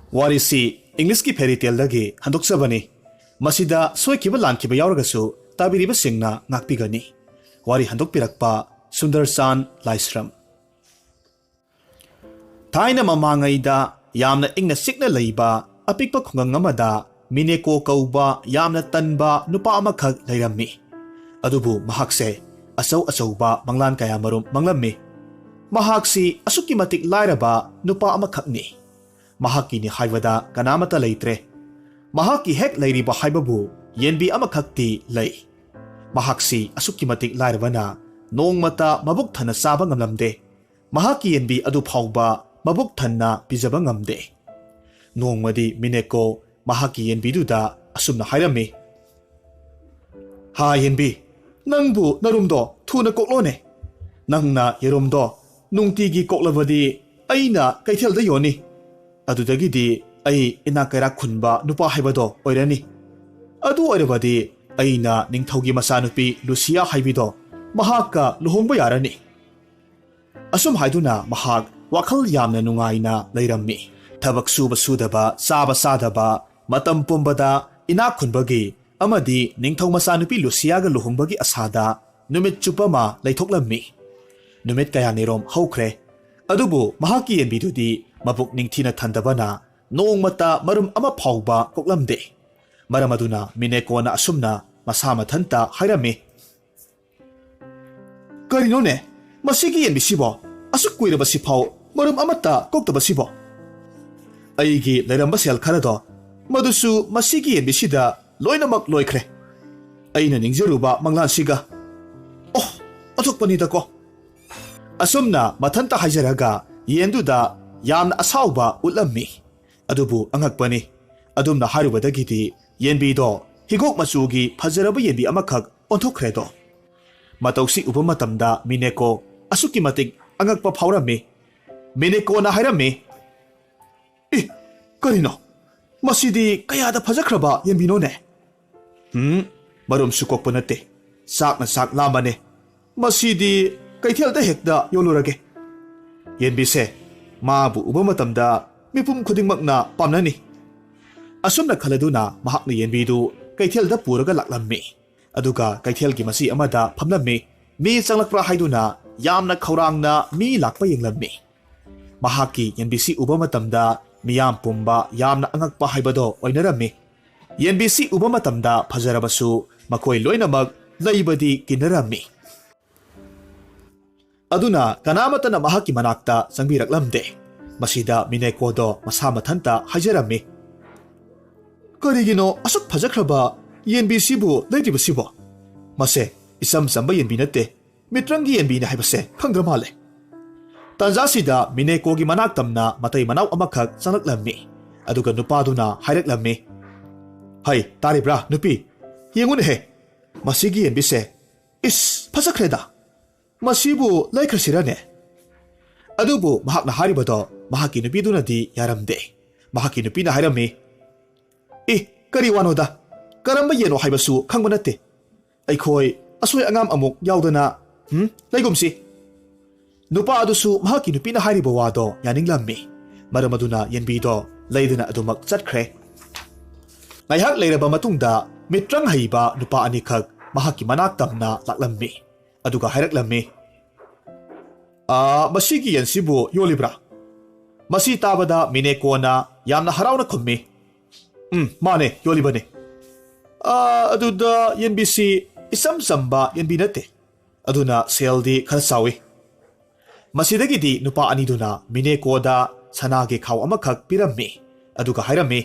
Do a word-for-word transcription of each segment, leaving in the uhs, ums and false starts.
ꯋꯥꯔꯤꯁꯤ ꯏꯪꯂꯤꯁꯀꯤ ꯐꯦꯔꯤ ꯇꯦꯜꯗꯒꯤ ꯍꯟꯗꯣꯛꯆꯕꯅꯤ꯫ ꯃꯁꯤꯗ ꯁꯣꯏꯈꯤꯕ ꯂꯥꯟꯈꯤꯕ ꯌꯥꯎꯔꯒꯁꯨ ꯇꯥꯕꯤꯔꯤꯕꯁꯤꯡꯅ ꯉꯥꯛꯄꯤꯒꯅꯤ꯫ ꯋꯥꯔꯤ ꯍꯟꯗꯣꯛꯄꯤꯔꯛꯄ ꯁꯨꯟꯗꯔꯆꯥꯟ ꯂꯥꯏꯁ꯭ꯔꯝ꯫ ꯊꯥꯏꯅ ꯃꯃꯥꯡꯉꯩꯗ ꯌꯥꯝꯅ ꯏꯪꯅ ꯆꯤꯛꯅ ꯂꯩꯕ ꯑꯄꯤꯛꯄ ꯈꯨꯡꯒꯪ ꯑꯃꯗ ꯃꯤꯅꯦꯀꯣ ꯀꯧꯕ ꯌꯥꯝꯅ ꯇꯟꯕ ꯅꯨꯄꯥ ꯑꯃꯈꯛ ꯂꯩꯔꯝꯃꯤ꯫ ꯑꯗꯨꯕꯨ ꯃꯍꯥꯛꯁꯦ ꯑꯆꯧ ꯑꯆꯧꯕ ꯃꯪꯂꯥꯟ ꯀꯌꯥ ꯃꯔꯨꯝ ꯃꯪꯂꯝꯃꯤ꯫ ꯃꯍꯥꯛꯁꯤ ꯑꯁꯨꯛꯀꯤ ꯃꯇꯤꯛ ꯂꯥꯏꯔꯕ ꯅꯨꯄꯥ ꯑꯃꯈꯛꯅꯤ꯫ ꯃꯍꯥꯛꯀꯤꯅꯤ ꯍꯥꯏꯕꯗ ꯀꯅꯥꯃꯠꯇ ꯂꯩꯇ꯭ꯔꯦ꯫ ꯃꯍꯥꯛꯀꯤ ꯍꯦꯛ ꯂꯩꯔꯤꯕ ꯍꯥꯏꯕꯕꯨ ꯌꯦꯟꯕꯤ ꯑꯃꯈꯛꯇꯤ ꯂꯩ꯫ ꯃꯍꯥꯛꯁꯤ ꯑꯁꯨꯛꯀꯤ ꯃꯇꯤꯛ ꯂꯥꯏꯔꯕꯅ ꯅꯣꯡꯃꯇ ꯃꯕꯨꯛ ꯊꯟꯅ ꯆꯥꯕ ꯉꯝꯂꯝꯗꯦ꯫ ꯃꯍꯥꯛꯀꯤ ꯌꯦꯟꯕꯤ ꯑꯗꯨ ꯐꯥꯎꯕ ꯃꯕꯨꯛ ꯊꯟꯅ ꯄꯤꯖꯕ ꯉꯝꯗꯦ꯫ ꯅꯣꯡꯃꯗꯤ ꯃꯤꯅꯦꯀꯣ ꯃꯍꯥꯛꯀꯤ ꯌꯦꯟꯕꯤꯗꯨꯗ ꯑꯁꯨꯝꯅ ꯍꯥꯏꯔꯝꯃꯤ, "ꯍꯥ ꯌꯦꯟꯕꯤ, ꯅꯪꯕꯨ ꯅꯔꯨꯝꯗꯣ ꯊꯨꯅ ꯀꯣꯛꯂꯣꯅꯦ꯫ ꯅꯪꯅ ꯌꯦꯔꯨꯝꯗꯣ ꯅꯨꯡꯇꯤꯒꯤ ꯀꯣꯛꯂꯕꯗꯤ ꯑꯩꯅ ꯀꯩꯊꯦꯜꯗ ꯌꯣꯟꯅꯤ꯫ ꯑꯗꯨꯗꯒꯤꯗꯤ ꯑꯩ ꯏꯅꯥꯛ ꯀꯩꯔꯥꯛ ꯈꯨꯟꯕ ꯅꯨꯄꯥ ꯍꯥꯏꯕꯗꯣ ꯑꯣꯏꯔꯅꯤ꯫ ꯑꯗꯨ ꯑꯣꯏꯔꯕꯗꯤ ꯑꯩꯅ ꯅꯤꯡꯊꯧꯒꯤ ꯃꯆꯥꯅꯨꯄꯤ ꯂꯨꯁꯤꯌꯥ ꯍꯥꯏꯕꯤꯗꯣ ꯃꯍꯥꯛꯀ ꯂꯨꯍꯣꯡꯕ ꯌꯥꯔꯅꯤ꯫" ꯑꯁꯨꯝ ꯍꯥꯏꯗꯨꯅ ꯃꯍꯥꯛ ꯋꯥꯈꯜ ꯌꯥꯝꯅ ꯅꯨꯡꯉꯥꯏꯅ ꯂꯩꯔꯝꯃꯤ꯫ ꯊꯕꯛ ꯁꯨꯕ ꯁꯨꯗꯕ, ꯆꯥꯕ ꯆꯥꯗꯕ, ꯃꯇꯝ ꯄꯨꯝꯕꯗ ꯏꯅꯥꯛ ꯈꯨꯟꯕꯒꯤ ꯑꯃꯗꯤ ꯅꯤꯡꯊꯧ ꯃꯆꯥꯅꯨꯄꯤ ꯂꯨꯁꯤꯌꯥꯒ ꯂꯨꯍꯣꯡꯕꯒꯤ ꯑꯁꯥꯗ ꯅꯨꯃꯤꯠ ꯆꯨꯞꯄ ꯑꯃ ꯂꯩꯊꯣꯛꯂꯝꯃꯤ꯫ ꯅꯨꯃꯤꯠ ꯀꯌꯥꯅꯤꯔꯣꯝ ꯍꯧꯈ꯭ꯔꯦ꯫ ꯑꯗꯨꯕꯨ ꯃꯍꯥꯛꯀꯤ ꯌꯦꯟꯕꯤꯗꯨꯗꯤ ꯃꯕꯨꯛ ꯅꯤꯡꯊꯤꯅ ꯊꯟꯗꯕꯅ ꯅꯣꯡꯃꯇ ꯃꯔꯨꯝ ꯑꯃ ꯐꯥꯎꯕ ꯀꯣꯛꯂꯝꯗꯦ꯫ ꯃꯔꯝ ꯑꯗꯨꯅ ꯃꯤꯅꯦꯀꯣꯅ ꯑꯁꯨꯝꯅ ꯃꯁꯥ ꯃꯊꯟꯇ ꯍꯥꯏꯔꯝꯃꯤ, "ꯀꯔꯤꯅꯣꯅꯦ? ꯃꯁꯤꯒꯤ ꯌꯦꯟꯕꯤꯁꯤꯕꯣ? ꯑꯁꯨꯛ ꯀꯨꯏꯔꯕꯁꯤꯐꯥꯎ ꯃꯔꯨꯝ ꯑꯃꯠꯇ ꯀꯣꯛꯇꯕꯁꯤꯕꯣ? ꯑꯩꯒꯤ ꯂꯩꯔꯝꯕ ꯁꯦꯜ ꯈꯔꯗꯣ, ꯃꯗꯨꯁꯨ ꯃꯁꯤꯒꯤ ꯌꯦꯟꯕꯤꯁꯤꯗ ꯂꯣꯏꯅꯃꯛ ꯂꯣꯏꯈ꯭ꯔꯦ꯫ ꯑꯩꯅ ꯅꯤꯡꯖꯔꯨꯕ ꯃꯪꯂꯥꯟꯁꯤꯒ꯫ ꯑꯣ, ꯑꯣꯟꯊꯣꯛꯄꯅꯤꯗꯀꯣ!" ꯑꯁꯨꯝꯅ ꯃꯊꯟꯇ ꯍꯥꯏꯖꯔꯒ ꯌꯦꯟꯗꯨꯗ ꯌꯥꯝꯅ ꯑꯁꯥꯎꯕ ꯎꯠꯂꯝꯃꯤ꯫ ꯑꯗꯨꯕꯨ ꯑꯉꯛꯄꯅꯤ, ꯑꯗꯨꯝꯅ ꯍꯥꯏꯔꯨꯕꯗꯒꯤꯗꯤ ꯌꯦꯟꯕꯤꯗꯣ ꯍꯤꯒꯣꯛ ꯃꯆꯨꯒꯤ ꯐꯖꯔꯕ ꯌꯦꯟꯕꯤ ꯑꯃꯈꯛ ꯑꯣꯟꯊꯣꯛꯈ꯭ꯔꯦꯗꯣ꯫ ꯃꯇꯧꯁꯤ ꯎꯕ ꯃꯇꯝꯗ ꯃꯤꯅꯦꯀꯣ ꯑꯁꯨꯛꯀꯤ ꯃꯇꯤꯛ ꯑꯉꯛꯄ ꯐꯥꯎꯔꯝꯃꯤ꯫ ꯃꯤꯅꯦꯀꯣꯅ ꯍꯥꯏꯔꯝꯃꯤ, "ꯏ, ꯀꯔꯤꯅꯣ? ꯃꯁꯤꯗꯤ ꯀꯌꯥꯗ ꯐꯖꯈ꯭ꯔꯕ ꯌꯦꯟꯕꯤꯅꯣꯅꯦ? ꯎꯝ, ꯃꯔꯨꯝꯁꯨ ꯀꯣꯛꯄ ꯅꯠꯇꯦ꯫ ꯆꯥꯛꯅ ꯆꯥꯛ ꯂꯥꯝꯕꯅꯦ꯫ ꯃꯁꯤꯗꯤ ꯀꯩꯊꯦꯜꯗ ꯍꯦꯛꯇ ꯌꯣꯜꯂꯨꯔꯒꯦ꯫" ꯌꯦꯟꯕꯤꯁꯦ ꯃꯥꯕꯨ ꯎꯕ ꯃꯇꯝꯗ ꯃꯤꯄꯨꯝ ꯈꯨꯗꯤꯡꯃꯛꯅ ꯄꯥꯝꯅꯅꯤ꯫ ꯑꯁꯨꯝꯅ ꯈꯜꯂꯗꯨꯅ ꯃꯍꯥꯛꯅ ꯌꯦꯟꯕꯤꯗꯨ ꯀꯩꯊꯦꯜꯗ ꯄꯨꯔꯒ ꯂꯥꯛꯂꯝꯃꯤ꯫ ꯑꯗꯨꯒ ꯀꯩꯊꯦꯜꯒꯤ ꯃꯆꯤ ꯑꯃꯗ ꯐꯝꯂꯝꯃꯤ꯫ ꯃꯤ ꯆꯪꯂꯛꯄ꯭ꯔꯥ ꯍꯥꯏꯗꯨꯅ ꯌꯥꯝꯅ ꯈꯧꯔꯥꯡꯅ ꯃꯤ ꯂꯥꯛꯄ ꯌꯦꯡꯂꯝꯃꯤ꯫ ꯃꯍꯥꯛꯀꯤ ꯌꯦꯟꯕꯤꯁꯤ ꯎꯕ ꯃꯇꯝꯗ ꯃꯤꯌꯥꯝ ꯄꯨꯝꯕ ꯌꯥꯝꯅ ꯑꯉꯛꯄ ꯍꯥꯏꯕꯗꯣ ꯑꯣꯏꯅꯔꯝꯃꯤ꯫ ꯌꯦꯟꯕꯤꯁꯤ ꯎꯕ ꯃꯇꯝꯗ ꯐꯖꯔꯕꯁꯨ ꯃꯈꯣꯏ ꯂꯣꯏꯅꯃꯛ ꯂꯩꯕꯗꯤ ꯀꯤꯅꯔꯝꯃꯤ꯫ ꯑꯗꯨꯅ ꯀꯅꯥꯃꯠꯇꯅ ꯃꯍꯥꯛꯀꯤ ꯃꯅꯥꯛꯇ ꯆꯪꯕꯤꯔꯛꯂꯝꯗꯦ꯫ ꯃꯁꯤꯗ ꯃꯤꯅꯦꯀꯣꯗꯣ ꯃꯁꯥ ꯃꯊꯟꯇ ꯍꯥꯏꯖꯔꯝꯃꯤ, "ꯀꯔꯤꯒꯤꯅꯣ ꯑꯁꯨꯛ ꯐꯖꯈ꯭ꯔꯕ ꯌꯦꯟꯕꯤꯁꯤꯕꯨ ꯂꯩꯗ꯭ꯔꯤꯕꯁꯤꯕꯣ? ꯃꯁꯦ ꯏꯆꯝ ꯆꯝꯕ ꯌꯦꯟꯕꯤ ꯅꯠꯇꯦ, ꯃꯤꯇ꯭ꯔꯪꯒꯤ ꯌꯦꯟꯕꯤꯅꯤ ꯍꯥꯏꯕꯁꯦ ꯈꯪꯗ꯭ꯔ ꯃꯥꯜꯂꯦ"꯫ ꯇꯥꯟꯖꯥꯁꯤꯗ ꯃꯤꯅꯦꯀꯣꯒꯤ ꯃꯅꯥꯛ ꯇꯝꯅ ꯃꯇꯩ ꯃꯅꯥꯎ ꯑꯃꯈꯛ ꯆꯪꯂꯛꯂꯝꯃꯤ꯫ ꯑꯗꯨꯒ ꯅꯨꯄꯥꯗꯨꯅ ꯍꯥꯏꯔꯛꯂꯝꯃꯤ, "ꯍꯩ, ꯇꯥꯔꯤꯕ꯭ꯔꯥ ꯅꯨꯄꯤ? ꯌꯦꯡꯉꯨꯅꯦꯍꯦ, ꯃꯁꯤꯒꯤ ꯌꯦꯟꯕꯤꯁꯦ, ꯏꯁ, ꯐꯖꯈ꯭ꯔꯦꯗ꯫ ꯃꯁꯤꯕꯨ ꯂꯩꯈ꯭ꯔꯁꯤꯔꯅꯦ?" ꯑꯗꯨꯕꯨ ꯃꯍꯥꯛꯅ ꯍꯥꯏꯔꯤꯕꯗꯣ ꯃꯍꯥꯛꯀꯤ ꯅꯨꯄꯤꯗꯨꯅꯗꯤ ꯌꯥꯔꯝꯗꯦ꯫ ꯃꯍꯥꯛꯀꯤ ꯅꯨꯄꯤꯅ ꯍꯥꯏꯔꯝꯃꯤ, "ꯑꯦ, ꯀꯔꯤ ꯋꯥꯅꯣꯗ? ꯀꯔꯝꯕ ꯌꯦꯟꯅꯣ ꯍꯥꯏꯕꯁꯨ ꯈꯪꯕ ꯅꯠꯇꯦ꯫ ꯑꯩꯈꯣꯏ ꯑꯁꯣꯏ ꯑꯉꯥꯝ ꯑꯃꯨꯛ ꯌꯥꯎꯗꯅ, ꯍꯨꯝ, ꯂꯩꯒꯨꯝꯁꯤ"꯫ ꯅꯨꯄꯥ ꯑꯗꯨꯁꯨ ꯃꯍꯥꯛꯀꯤ ꯅꯨꯄꯤꯅ ꯍꯥꯏꯔꯤꯕ ꯋꯥꯗꯣ ꯌꯥꯅꯤꯡꯂꯝꯃꯤ꯫ ꯃꯔꯝ ꯑꯗꯨꯅ ꯌꯦꯟꯕꯤꯗꯣ ꯂꯩꯗꯅ ꯑꯗꯨꯃꯛ ꯆꯠꯈ꯭ꯔꯦ꯫ ꯉꯥꯏꯍꯥꯛ ꯂꯩꯔꯕ ꯃꯇꯨꯡꯗ ꯃꯤꯇ꯭ꯔꯪ ꯍꯩꯕ ꯅꯨꯄꯥ ꯑꯅꯤꯈꯛ ꯃꯍꯥꯛꯀꯤ ꯃꯅꯥꯛ ꯇꯝꯅ ꯂꯥꯛꯂꯝꯃꯤ꯫ ꯑꯗꯨꯒ ꯍꯥꯏꯔꯛꯂꯝꯃꯤ, "ꯑꯥ, ꯃꯁꯤꯒꯤ ꯌꯦꯟꯁꯤꯕꯨ ꯌꯣꯜꯂꯤꯕ꯭ꯔꯥ?" ꯃꯁꯤ ꯇꯥꯕꯗ ꯃꯤꯅꯦꯀꯣꯅ ꯌꯥꯝꯅ ꯍꯔꯥꯎꯅ ꯈꯨꯝꯃꯤ, "ꯎꯝ, ꯃꯥꯅꯦ, ꯌꯣꯜꯂꯤꯕꯅꯦ꯫ ꯑꯥ, ꯑꯗꯨꯗ ꯌꯦꯟꯕꯤꯁꯤ ꯏꯆꯝ ꯆꯝꯕ ꯌꯦꯟꯕꯤ ꯅꯠꯇꯦ, ꯑꯗꯨꯅ ꯁꯦꯜꯗꯤ ꯈꯔ ꯆꯥꯎꯏ"꯫ ꯃꯁꯤꯗꯒꯤꯗꯤ ꯅꯨꯄꯥ ꯑꯅꯤꯗꯨꯅ ꯃꯤꯅꯦꯀꯣꯗ ꯁꯅꯥꯒꯤ ꯈꯥꯎ ꯑꯃꯈꯛ ꯄꯤꯔꯝꯃꯤ꯫ ꯑꯗꯨꯒ ꯍꯥꯏꯔꯝꯃꯤ,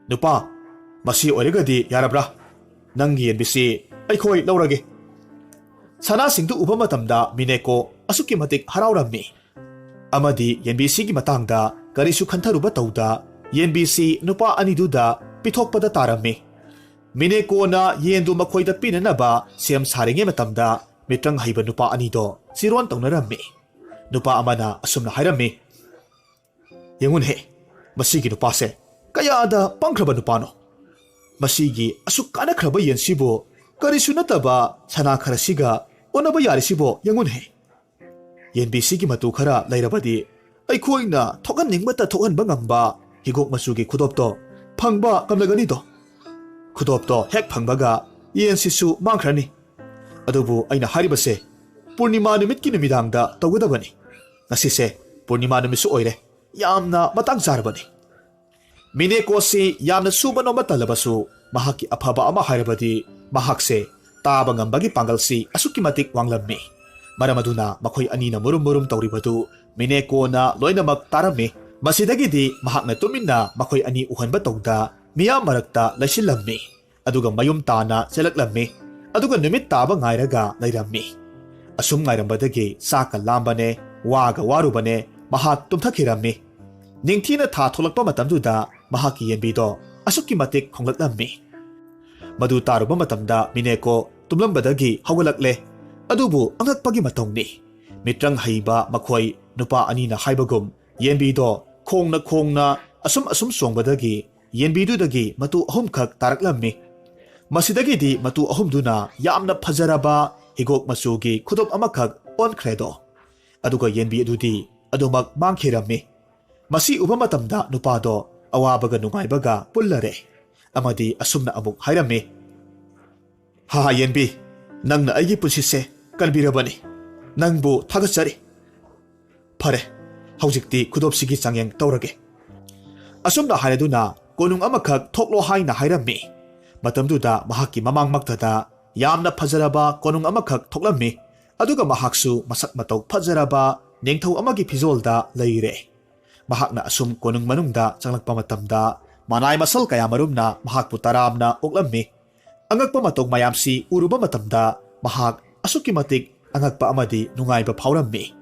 "ꯅꯨꯄꯥ, ꯃꯁꯤ ꯑꯣꯏꯔꯒꯗꯤ ꯌꯥꯔꯕ꯭ꯔꯥ? ꯅꯪꯒꯤ ꯌꯦꯟꯕꯤꯁꯤ ꯑꯩꯈꯣꯏ ꯂꯧꯔꯒꯦ"꯫ ꯁꯅꯥꯁꯤꯡꯗꯨ ꯎꯕ ꯃꯇꯝꯗ ꯃꯤꯅꯦꯀꯣ ꯑꯁꯨꯛꯀꯤ ꯃꯇꯤꯛ ꯍꯔꯥꯎꯔꯝꯃꯤ꯫ ꯑꯃꯗꯤ ꯌꯦꯟꯕꯤꯁꯤꯒꯤ ꯃꯇꯥꯡꯗ ꯀꯔꯤꯁꯨ ꯈꯟꯊꯔꯨꯕ ꯇꯧꯗ ꯌꯦꯟꯕꯤꯁꯤ ꯅꯨꯄꯥ ꯑꯅꯤꯗꯨꯗ ꯄꯤꯊꯣꯛꯄꯗ ꯇꯥꯔꯝꯃꯤ꯫ ꯃꯤꯅꯦꯀꯣꯅ ꯌꯦꯟꯗꯨ ꯃꯈꯣꯏꯗ ꯄꯤꯅꯅꯕ ꯁꯦꯝ ꯁꯥꯔꯤꯉꯩ ꯃꯇꯝꯗ ꯃꯤꯇ꯭ꯔꯪ ꯍꯩꯕ ꯅꯨꯄꯥ ꯑꯅꯤꯗꯣ ꯆꯤꯔꯣꯟ ꯇꯧꯅꯔꯝꯃꯤ꯫ ꯅꯨꯄꯥ ꯑꯃꯅ ꯑꯁꯨꯝꯅ ꯍꯥꯏꯔꯝꯃꯤ, "ꯌꯦꯡꯉꯨꯅꯦꯍꯦ, ꯃꯁꯤꯒꯤ ꯅꯨꯄꯥꯁꯦ ꯀꯌꯥꯗ ꯄꯪꯈ꯭ꯔꯕ ꯅꯨꯄꯥꯅꯣ! ꯃꯁꯤꯒꯤ ꯑꯁꯨꯛ ꯀꯥꯟꯅꯈ꯭ꯔꯕ ꯌꯦꯟꯁꯤꯕꯨ ꯀꯔꯤꯁꯨ ꯅꯠꯇꯕ ꯁꯅꯥ ꯈꯔꯁꯤꯒ ꯑꯣꯟꯅꯕ ꯌꯥꯔꯤꯁꯤꯕꯣ ꯌꯦꯡꯉꯨꯅꯦꯍꯦ! ꯌꯦꯟꯕꯤꯁꯤꯒꯤ ꯃꯇꯨ ꯈꯔ ꯂꯩꯔꯕꯗꯤ ꯑꯩꯈꯣꯏꯅ ꯊꯣꯛꯍꯟꯅꯤꯡꯕꯇ ꯊꯣꯛꯍꯟꯕ ꯉꯝꯕ ꯍꯤꯒꯣꯛ ꯃꯆꯨꯒꯤ ꯈꯨꯗꯣꯞꯇꯣ ꯐꯪꯕ ꯉꯝꯂꯒꯅꯤꯗꯣ꯫ ꯈꯨꯗꯣꯞꯇꯣ ꯍꯦꯛ ꯐꯪꯕꯒ ꯌꯦꯟꯁꯤꯁꯨ ꯃꯥꯡꯈ꯭ꯔꯅꯤ꯫ ꯑꯗꯨꯕꯨ ꯑꯩꯅ ꯍꯥꯏꯔꯤꯕꯁꯦ ꯄꯨꯔꯅꯤꯃꯥ ꯅꯨꯃꯤꯠꯀꯤ ꯅꯨꯃꯤꯗꯥꯡꯗ ꯇꯧꯒꯗꯕꯅꯤ꯫ ꯉꯁꯤꯁꯦ ꯄꯨꯔꯅꯤꯃꯥ ꯅꯨꯃꯤꯠꯁꯨ ꯑꯣꯏꯔꯦ꯫ ꯌꯥꯝꯅ ꯃꯇꯥꯡ ꯆꯥꯔꯕꯅꯤ꯫ ꯃꯤꯅꯦꯀꯣꯁꯤ ꯌꯥꯝꯅ ꯁꯨꯕ ꯅꯣꯝꯕ ꯇꯜꯂꯕꯁꯨ, ꯃꯍꯥꯛꯀꯤ ꯑꯐꯕ ꯑꯃ ꯍꯥꯏꯔꯕꯗꯤ ꯃꯍꯥꯛꯁꯦ ꯇꯥꯕ ꯉꯝꯕꯒꯤ ꯄꯥꯡꯒꯜꯁꯤ ꯑꯁꯨꯛꯀꯤ ꯃꯇꯤꯛ ꯋꯥꯡꯂꯝꯃꯤ꯫ ꯃꯔꯝ ꯑꯗꯨꯅ ꯃꯈꯣꯏ ꯑꯅꯤꯅ ꯃꯨꯔꯨꯝ ꯃꯨꯔꯨꯝ ꯇꯧꯔꯤꯕꯗꯨ ꯃꯤꯅꯦꯀꯣꯅ ꯂꯣꯏꯅꯃꯛ ꯇꯥꯔꯝꯃꯤ꯫ ꯃꯁꯤꯗꯒꯤꯗꯤ ꯃꯍꯥꯛꯅ ꯇꯨꯃꯤꯟꯅ ꯃꯈꯣꯏ ꯑꯅꯤ ꯎꯍꯟꯕ ꯇꯧꯗ ꯃꯤꯌꯥꯝ ꯃꯔꯛꯇ ꯂꯩꯁꯤꯜꯂꯝꯃꯤ꯫ ꯑꯗꯨꯒ ꯃꯌꯨꯝ ꯇꯥꯅ ꯆꯦꯜꯂꯛꯂꯝꯃꯤ꯫ ꯑꯗꯨꯒ ꯅꯨꯃꯤꯠ ꯇꯥꯕ ꯉꯥꯏꯔꯒ ꯂꯩꯔꯝꯃꯤ꯫ ꯑꯁꯨꯝ ꯉꯥꯏꯔꯝꯕꯗꯒꯤ ꯆꯥꯛꯀ ꯂꯥꯝꯕꯅꯦ, ꯋꯥꯒ ꯋꯥꯔꯨꯕꯅꯦ, ꯃꯍꯥꯛ ꯇꯨꯝꯊꯈꯤꯔꯝꯃꯤ꯫ ꯅꯤꯡꯊꯤꯅ ꯊꯥ ꯊꯣꯛꯂꯛꯄ ꯃꯇꯝꯗꯨꯗ ꯃꯍꯥꯛꯀꯤ ꯌꯦꯟꯕꯤꯗꯣ ꯑꯁꯨꯛꯀꯤ ꯃꯇꯤꯛ ꯈꯣꯡꯂꯛꯂꯝꯃꯤ꯫ ꯃꯗꯨ ꯇꯥꯔꯨꯕ ꯃꯇꯝꯗ ꯃꯤꯅꯦꯀꯣ ꯇꯨꯝꯂꯝꯕꯗꯒꯤ ꯍꯧꯒꯠꯂꯛꯂꯦ꯫ ꯑꯗꯨꯕꯨ ꯑꯉꯛꯄꯒꯤ ꯃꯇꯧꯅꯤ꯫ ꯃꯤꯇ꯭ꯔꯪ ꯍꯩꯕ ꯃꯈꯣꯏ ꯅꯨꯄꯥ ꯑꯅꯤꯅ ꯍꯥꯏꯕꯒꯨꯝ ꯌꯦꯟꯕꯤꯗꯣ ꯈꯣꯡꯅ ꯈꯣꯡꯅ ꯑꯁꯨꯝ ꯑꯁꯨꯝ ꯆꯣꯡꯕꯗꯒꯤ ꯌꯦꯟꯕꯤꯗꯨꯗꯒꯤ ꯃꯇꯨ ꯑꯍꯨꯝꯈꯛ ꯇꯥꯔꯛꯂꯝꯃꯤ꯫ ꯃꯁꯤꯗꯒꯤꯗꯤ ꯃꯇꯨ ꯑꯍꯨꯝꯗꯨꯅ ꯌꯥꯝꯅ ꯐꯖꯔꯕ ꯍꯤꯒꯣꯛ ꯃꯆꯨꯒꯤ ꯈꯨꯗꯣꯞ ꯑꯃꯈꯛ ꯑꯣꯟꯈ꯭ꯔꯦꯗꯣ꯫ ꯑꯗꯨꯒ ꯌꯦꯟꯕꯤ ꯑꯗꯨꯗꯤ ꯑꯗꯨꯃꯛ ꯃꯥꯡꯈꯤꯔꯝꯃꯤ꯫ ꯃꯁꯤ ꯎꯕ ꯃꯇꯝꯗ ꯅꯨꯄꯥꯗꯣ ꯑꯋꯥꯕꯒ ꯅꯨꯡꯉꯥꯏꯕꯒ ꯄꯨꯜꯂꯔꯦ꯫ ꯑꯃꯗꯤ ꯑꯁꯨꯝꯅ ꯑꯃꯨꯛ ꯍꯥꯏꯔꯝꯃꯤ, "ꯍꯥ ꯍꯥ ꯌꯦꯟꯕꯤ, ꯅꯪꯅ ꯑꯩꯒꯤ ꯄꯨꯟꯁꯤꯁꯦ ꯀꯟꯕꯤꯔꯕꯅꯤ꯫ ꯅꯪꯕꯨ ꯊꯥꯒꯠꯆꯔꯤ꯫ ꯐꯔꯦ, ꯍꯧꯖꯤꯛꯇꯤ ꯈꯨꯗꯣꯞꯁꯤꯒꯤ ꯆꯥꯡꯌꯦꯡ ꯇꯧꯔꯒꯦ"꯫ ꯑꯁꯨꯝꯅ ꯍꯥꯏꯔꯗꯨꯅ ꯀꯣꯅꯨꯡ ꯑꯃꯈꯛ ꯊꯣꯛꯂꯣ ꯍꯥꯏꯅ ꯍꯥꯏꯔꯝꯃꯤ꯫ ꯃꯇꯝꯗꯨꯗ ꯃꯍꯥꯛꯀꯤ ꯃꯃꯥꯡꯃꯛꯇꯗ ꯌꯥꯝꯅ ꯐꯖꯔꯕ ꯀꯣꯅꯨꯡ ꯑꯃꯈꯛ ꯊꯣꯛꯂꯝꯃꯤ꯫ ꯑꯗꯨꯒ ꯃꯍꯥꯛꯁꯨ ꯃꯁꯛ ꯃꯇꯧ ꯐꯖꯔꯕ ꯅꯤꯡꯊꯧ ꯑꯃꯒꯤ ꯐꯤꯖꯣꯜꯗ ꯂꯩꯔꯦ꯫ ꯃꯍꯥꯛꯅ ꯑꯁꯨꯝ ꯀꯣꯅꯨꯡ ꯃꯅꯨꯡꯗ ꯆꯪꯂꯛꯄ ꯃꯇꯝꯗ ꯃꯅꯥꯏ ꯃꯁꯜ ꯀꯌꯥ ꯃꯔꯨꯝꯅ ꯃꯍꯥꯛꯄꯨ ꯇꯔꯥꯝꯅ ꯑꯣꯛꯂꯝꯃꯤ꯫ ꯑꯉꯛꯄ ꯃꯇꯧ ꯃꯌꯥꯝꯁꯤ ꯎꯔꯨꯕ ꯃꯇꯝꯗ ꯃꯍꯥꯛ ꯑꯁꯨꯛꯀꯤ ꯃꯇꯤꯛ ꯑꯉꯛꯄ ꯑꯃꯗꯤ ꯅꯨꯡꯉꯥꯏꯕ ꯐꯥꯎꯔꯝꯃꯤ꯫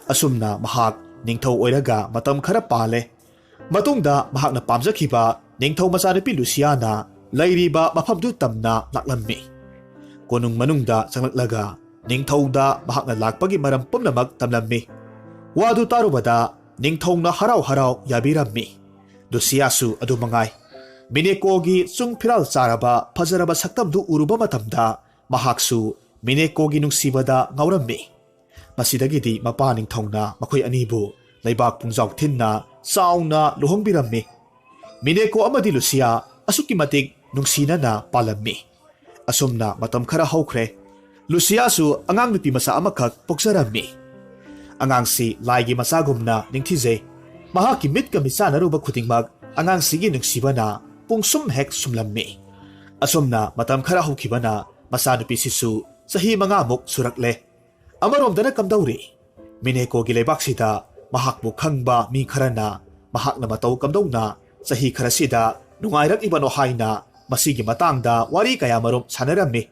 ꯑꯁꯨꯝꯅ ꯃꯍꯥꯛ ꯅꯤꯡꯊꯧ ꯑꯣꯏꯔꯒ ꯃꯇꯝ ꯈꯔ ꯄꯥꯜꯂꯦ꯫ ꯃꯇꯨꯡꯗ ꯃꯍꯥꯛꯅ ꯄꯥꯝꯖꯈꯤꯕ ꯅꯤꯡꯊꯧ ꯃꯆꯥꯅꯨꯄꯤ ꯂꯨꯁꯤꯌꯥꯅ ꯂꯩꯔꯤꯕ ꯃꯐꯝꯗꯨ ꯇꯝꯅ ꯂꯥꯛꯂꯝꯃꯤ꯫ ꯀꯣꯅꯨꯡ ꯃꯅꯨꯡꯗ ꯆꯪꯂꯛꯂꯒ ꯅꯤꯡꯊꯧꯗ ꯃꯍꯥꯛꯅ ꯂꯥꯛꯄꯒꯤ ꯃꯔꯝ ꯄꯨꯝꯅꯃꯛ ꯇꯝꯂꯝꯃꯤ꯫ ꯋꯥꯗꯨ ꯇꯥꯔꯨꯕꯗ ꯅꯤꯡꯊꯧꯅ ꯍꯔꯥꯎ ꯍꯔꯥꯎ ꯌꯥꯕꯤꯔꯝꯃꯤ꯫ ꯂꯨꯁꯤꯌꯥꯁꯨ ꯑꯗꯨ ꯃꯉꯥꯏ꯫ ꯃꯤꯅꯦꯀꯣꯒꯤ ꯆꯨꯡ ꯐꯤꯔꯥꯜ ꯆꯥꯔꯕ ꯐꯖꯔꯕ ꯁꯛꯇꯝꯗꯨ ꯎꯔꯨꯕ ꯃꯇꯝꯗ ꯃꯍꯥꯛꯁꯨ ꯃꯤꯅꯦꯀꯣꯒꯤ ꯅꯨꯡꯁꯤꯕꯗ ꯉꯥꯎꯔꯝꯃꯤ꯫ ꯃꯁꯤꯗꯒꯤꯗꯤ ꯃꯄꯥ ꯅꯤꯡꯊꯧꯅ ꯃꯈꯣꯏ ꯑꯅꯤꯕꯨ ꯂꯩꯕꯥꯛ ꯄꯨꯡꯖꯥꯎ ꯊꯤꯟꯅ ꯆꯥꯎꯅ ꯂꯨꯍꯣꯡꯕꯤꯔꯝꯃꯤ꯫ ꯃꯤꯅꯦꯀꯣ ꯑꯃꯗꯤ ꯂꯨꯁꯤꯌꯥ ꯑꯁꯨꯛꯀꯤ ꯃꯇꯤꯛ ꯅꯨꯡꯁꯤꯅꯅ ꯄꯥꯜꯂꯝꯃꯤ꯫ ꯑꯁꯨꯝꯅ ꯃꯇꯝ ꯈꯔ ꯍꯧꯈ꯭ꯔꯦ꯫ ꯂꯨꯁꯤꯌꯥꯁꯨ ꯑꯉꯥꯡ ꯅꯨꯄꯤ ꯃꯆꯥ ꯑꯃꯈꯛ ꯄꯣꯛꯆꯔꯝꯃꯤ꯫ ꯑꯉꯥꯡꯁꯤ ꯂꯥꯏꯒꯤ ꯃꯆꯥꯒꯨꯝꯅ ꯅꯤꯡꯊꯤꯖꯩ꯫ ꯃꯍꯥꯛꯀꯤ ꯃꯤꯠꯀ ꯃꯤꯠꯆꯥꯟꯅꯔꯨꯕ ꯈꯨꯗꯤꯡꯃꯛ ꯑꯉꯥꯡꯁꯤꯒꯤ ꯅꯨꯡꯁꯤꯕꯅ ꯄꯨꯡꯁꯨꯝ ꯍꯦꯛ ꯁꯨꯝꯂꯝꯃꯤ꯫ ꯑꯁꯨꯝꯅ ꯃꯇꯝ ꯈꯔ ꯍꯧꯈꯤꯕꯅ ꯃꯆꯥꯅꯨꯄꯤꯁꯤꯁꯨ ꯆꯍꯤ ꯃꯉꯥꯃꯨꯛ ꯁꯨꯔꯛꯂꯦ꯫ ꯑꯃꯔꯣꯝꯗꯅ ꯀꯝꯗꯧꯔꯤ? ꯃꯤꯅꯦꯀꯣꯒꯤ ꯂꯩꯕꯥꯛꯁꯤꯗ ꯃꯍꯥꯛꯄꯨ ꯈꯪꯕ ꯃꯤ ꯈꯔꯅ ꯃꯍꯥꯛꯅ ꯃꯇꯧ ꯀꯝꯗꯧꯅ ꯆꯍꯤ ꯈꯔꯁꯤꯗ ꯅꯨꯡꯉꯥꯏꯔꯛꯂꯤꯕꯅꯣ ꯍꯥꯏꯅ ꯃꯁꯤꯒꯤ ꯃꯇꯥꯡꯗ ꯋꯥꯔꯤ ꯀꯌꯥꯃꯔꯨꯝ ꯁꯥꯟꯅꯔꯝꯃꯤ꯫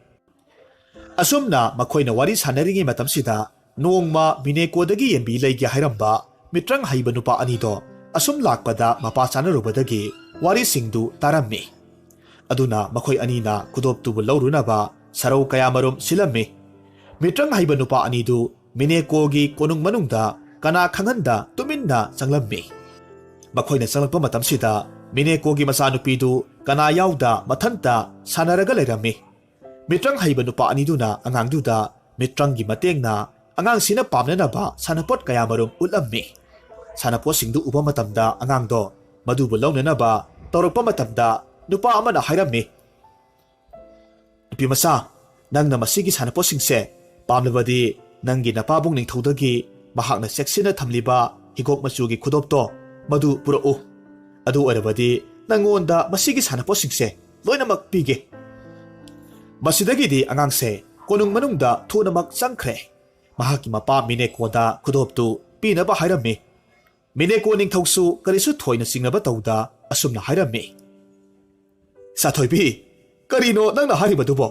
ꯑꯁꯨꯝꯅ ꯃꯈꯣꯏꯅ ꯋꯥꯔꯤ ꯁꯥꯟꯅꯔꯤꯉꯩ ꯃꯇꯝꯁꯤꯗ ꯅꯣꯡꯃ ꯃꯤꯅꯦꯀꯣꯗꯒꯤ ꯌꯦꯟꯕꯤ ꯂꯩꯒꯦ ꯍꯥꯏꯔꯝꯕ ꯃꯤꯇ꯭ꯔꯪ ꯍꯩꯕ ꯅꯨꯄꯥ ꯑꯅꯤꯗꯣ ꯑꯁꯨꯝ ꯂꯥꯛꯄꯗ ꯃꯄꯥ ꯆꯥꯅꯔꯨꯕꯗꯒꯤ ꯋꯥꯔꯤꯁꯤꯡꯗꯨ ꯇꯥꯔꯝꯃꯤ꯫ ꯑꯗꯨꯅ ꯃꯈꯣꯏ ꯑꯅꯤꯅ ꯈꯨꯗꯣꯞꯇꯨꯕꯨ ꯂꯧꯔꯨꯅꯕ ꯁꯔꯧ ꯀꯌꯥꯃꯔꯨꯝ ꯁꯤꯜꯂꯝꯃꯤ꯫ ꯃꯤꯇ꯭ꯔꯪ ꯍꯩꯕ ꯅꯨꯄꯥ ꯑꯅꯤꯗꯨ ꯃꯤꯅꯦꯀꯣꯒꯤ ꯀꯣꯅꯨꯡ ꯃꯅꯨꯡꯗ ꯀꯅꯥ ꯈꯪꯍꯟꯗ ꯇꯨꯃꯤꯟꯅ ꯆꯪꯂꯝꯃꯤ꯫ ꯃꯈꯣꯏꯅ ꯆꯪꯂꯛꯄ ꯃꯇꯝꯁꯤꯗ ꯃꯤꯅꯦꯀꯣꯒꯤ ꯃꯆꯥꯅꯨꯄꯤꯗꯨ ꯀꯅꯥ ꯌꯥꯎꯗ ꯃꯊꯟꯇ ꯁꯥꯟꯅꯔꯒ ꯂꯩꯔꯝꯃꯤ꯫ ꯃꯤꯇ꯭ꯔꯪ ꯍꯩꯕ ꯅꯨꯄꯥ ꯑꯅꯤꯗꯨꯅ ꯑꯉꯥꯡꯗꯨꯗ ꯃꯤꯇ꯭ꯔꯪꯒꯤ ꯃꯇꯦꯡꯅ ꯑꯉꯥꯡꯁꯤꯅ ꯄꯥꯝꯅꯅꯕ ꯁꯥꯟꯅꯄꯣꯠ ꯀꯌꯥꯃꯔꯨꯝ ꯎꯠꯂꯝꯃꯤ꯫ ꯁꯥꯟꯅꯄꯣꯠꯁꯤꯡꯗꯨ ꯎꯕ ꯃꯇꯝꯗ ꯑꯉꯥꯡꯗꯣ ꯃꯗꯨꯕꯨ ꯂꯧꯅꯅꯕ ꯇꯧꯔꯛꯄ ꯃꯇꯝꯗ ꯅꯨꯄꯥ ꯑꯃꯅ ꯍꯥꯏꯔꯝꯃꯤ, "ꯅꯨꯄꯤꯃꯆꯥ, ꯅꯪꯅ ꯃꯁꯤꯒꯤ ꯁꯥꯟꯅꯄꯣꯠꯁꯤꯡꯁꯦ ꯄꯥꯝꯂꯕꯗꯤ ꯅꯪꯒꯤ ꯅꯄꯥꯕꯨꯡ ꯅꯤꯡꯊꯧꯗꯒꯤ ꯃꯍꯥꯛꯅ ꯆꯦꯛꯁꯤꯟꯅ ꯊꯝꯂꯤꯕ ꯍꯤꯒꯣꯛ ꯃꯆꯨꯒꯤ ꯈꯨꯗꯣꯞꯇꯣ ꯃꯗꯨ ꯄꯨꯔꯛꯎ꯫ ꯑꯗꯨ ꯑꯣꯏꯔꯕꯗꯤ ꯅꯪꯉꯣꯟꯗ ꯃꯁꯤꯒꯤ ꯁꯥꯟꯅꯄꯣꯠꯁꯤꯡꯁꯦ ꯂꯣꯏꯅꯃꯛ ꯄꯤꯒꯦ꯫" ꯃꯁꯤꯗꯒꯤꯗꯤ ꯑꯉꯥꯡꯁꯦ ꯀꯣꯅꯨꯡ ꯃꯅꯨꯡꯗ ꯊꯨꯅꯃꯛ ꯆꯪꯈ꯭ꯔꯦ꯫ ꯃꯍꯥꯛꯀꯤ ꯃꯄꯥ ꯃꯤꯅꯦꯀꯣꯗ ꯈꯨꯗꯣꯞꯇꯨ ꯄꯤꯅꯕ ꯍꯥꯏꯔꯝꯃꯤ꯫ ꯃꯤꯅꯦꯀꯣ ꯅꯤꯡꯊꯧꯁꯨ ꯀꯔꯤꯁꯨ ꯊꯣꯏꯅ ꯆꯤꯡꯅꯕ ꯇꯧꯗ ꯑꯁꯨꯝꯅ ꯍꯥꯏꯔꯝꯃꯤ, "ꯁꯥꯊꯣꯏꯕꯤ, ꯀꯔꯤꯅꯣ ꯅꯪꯅ ꯍꯥꯏꯔꯤꯕꯗꯨꯕꯣ?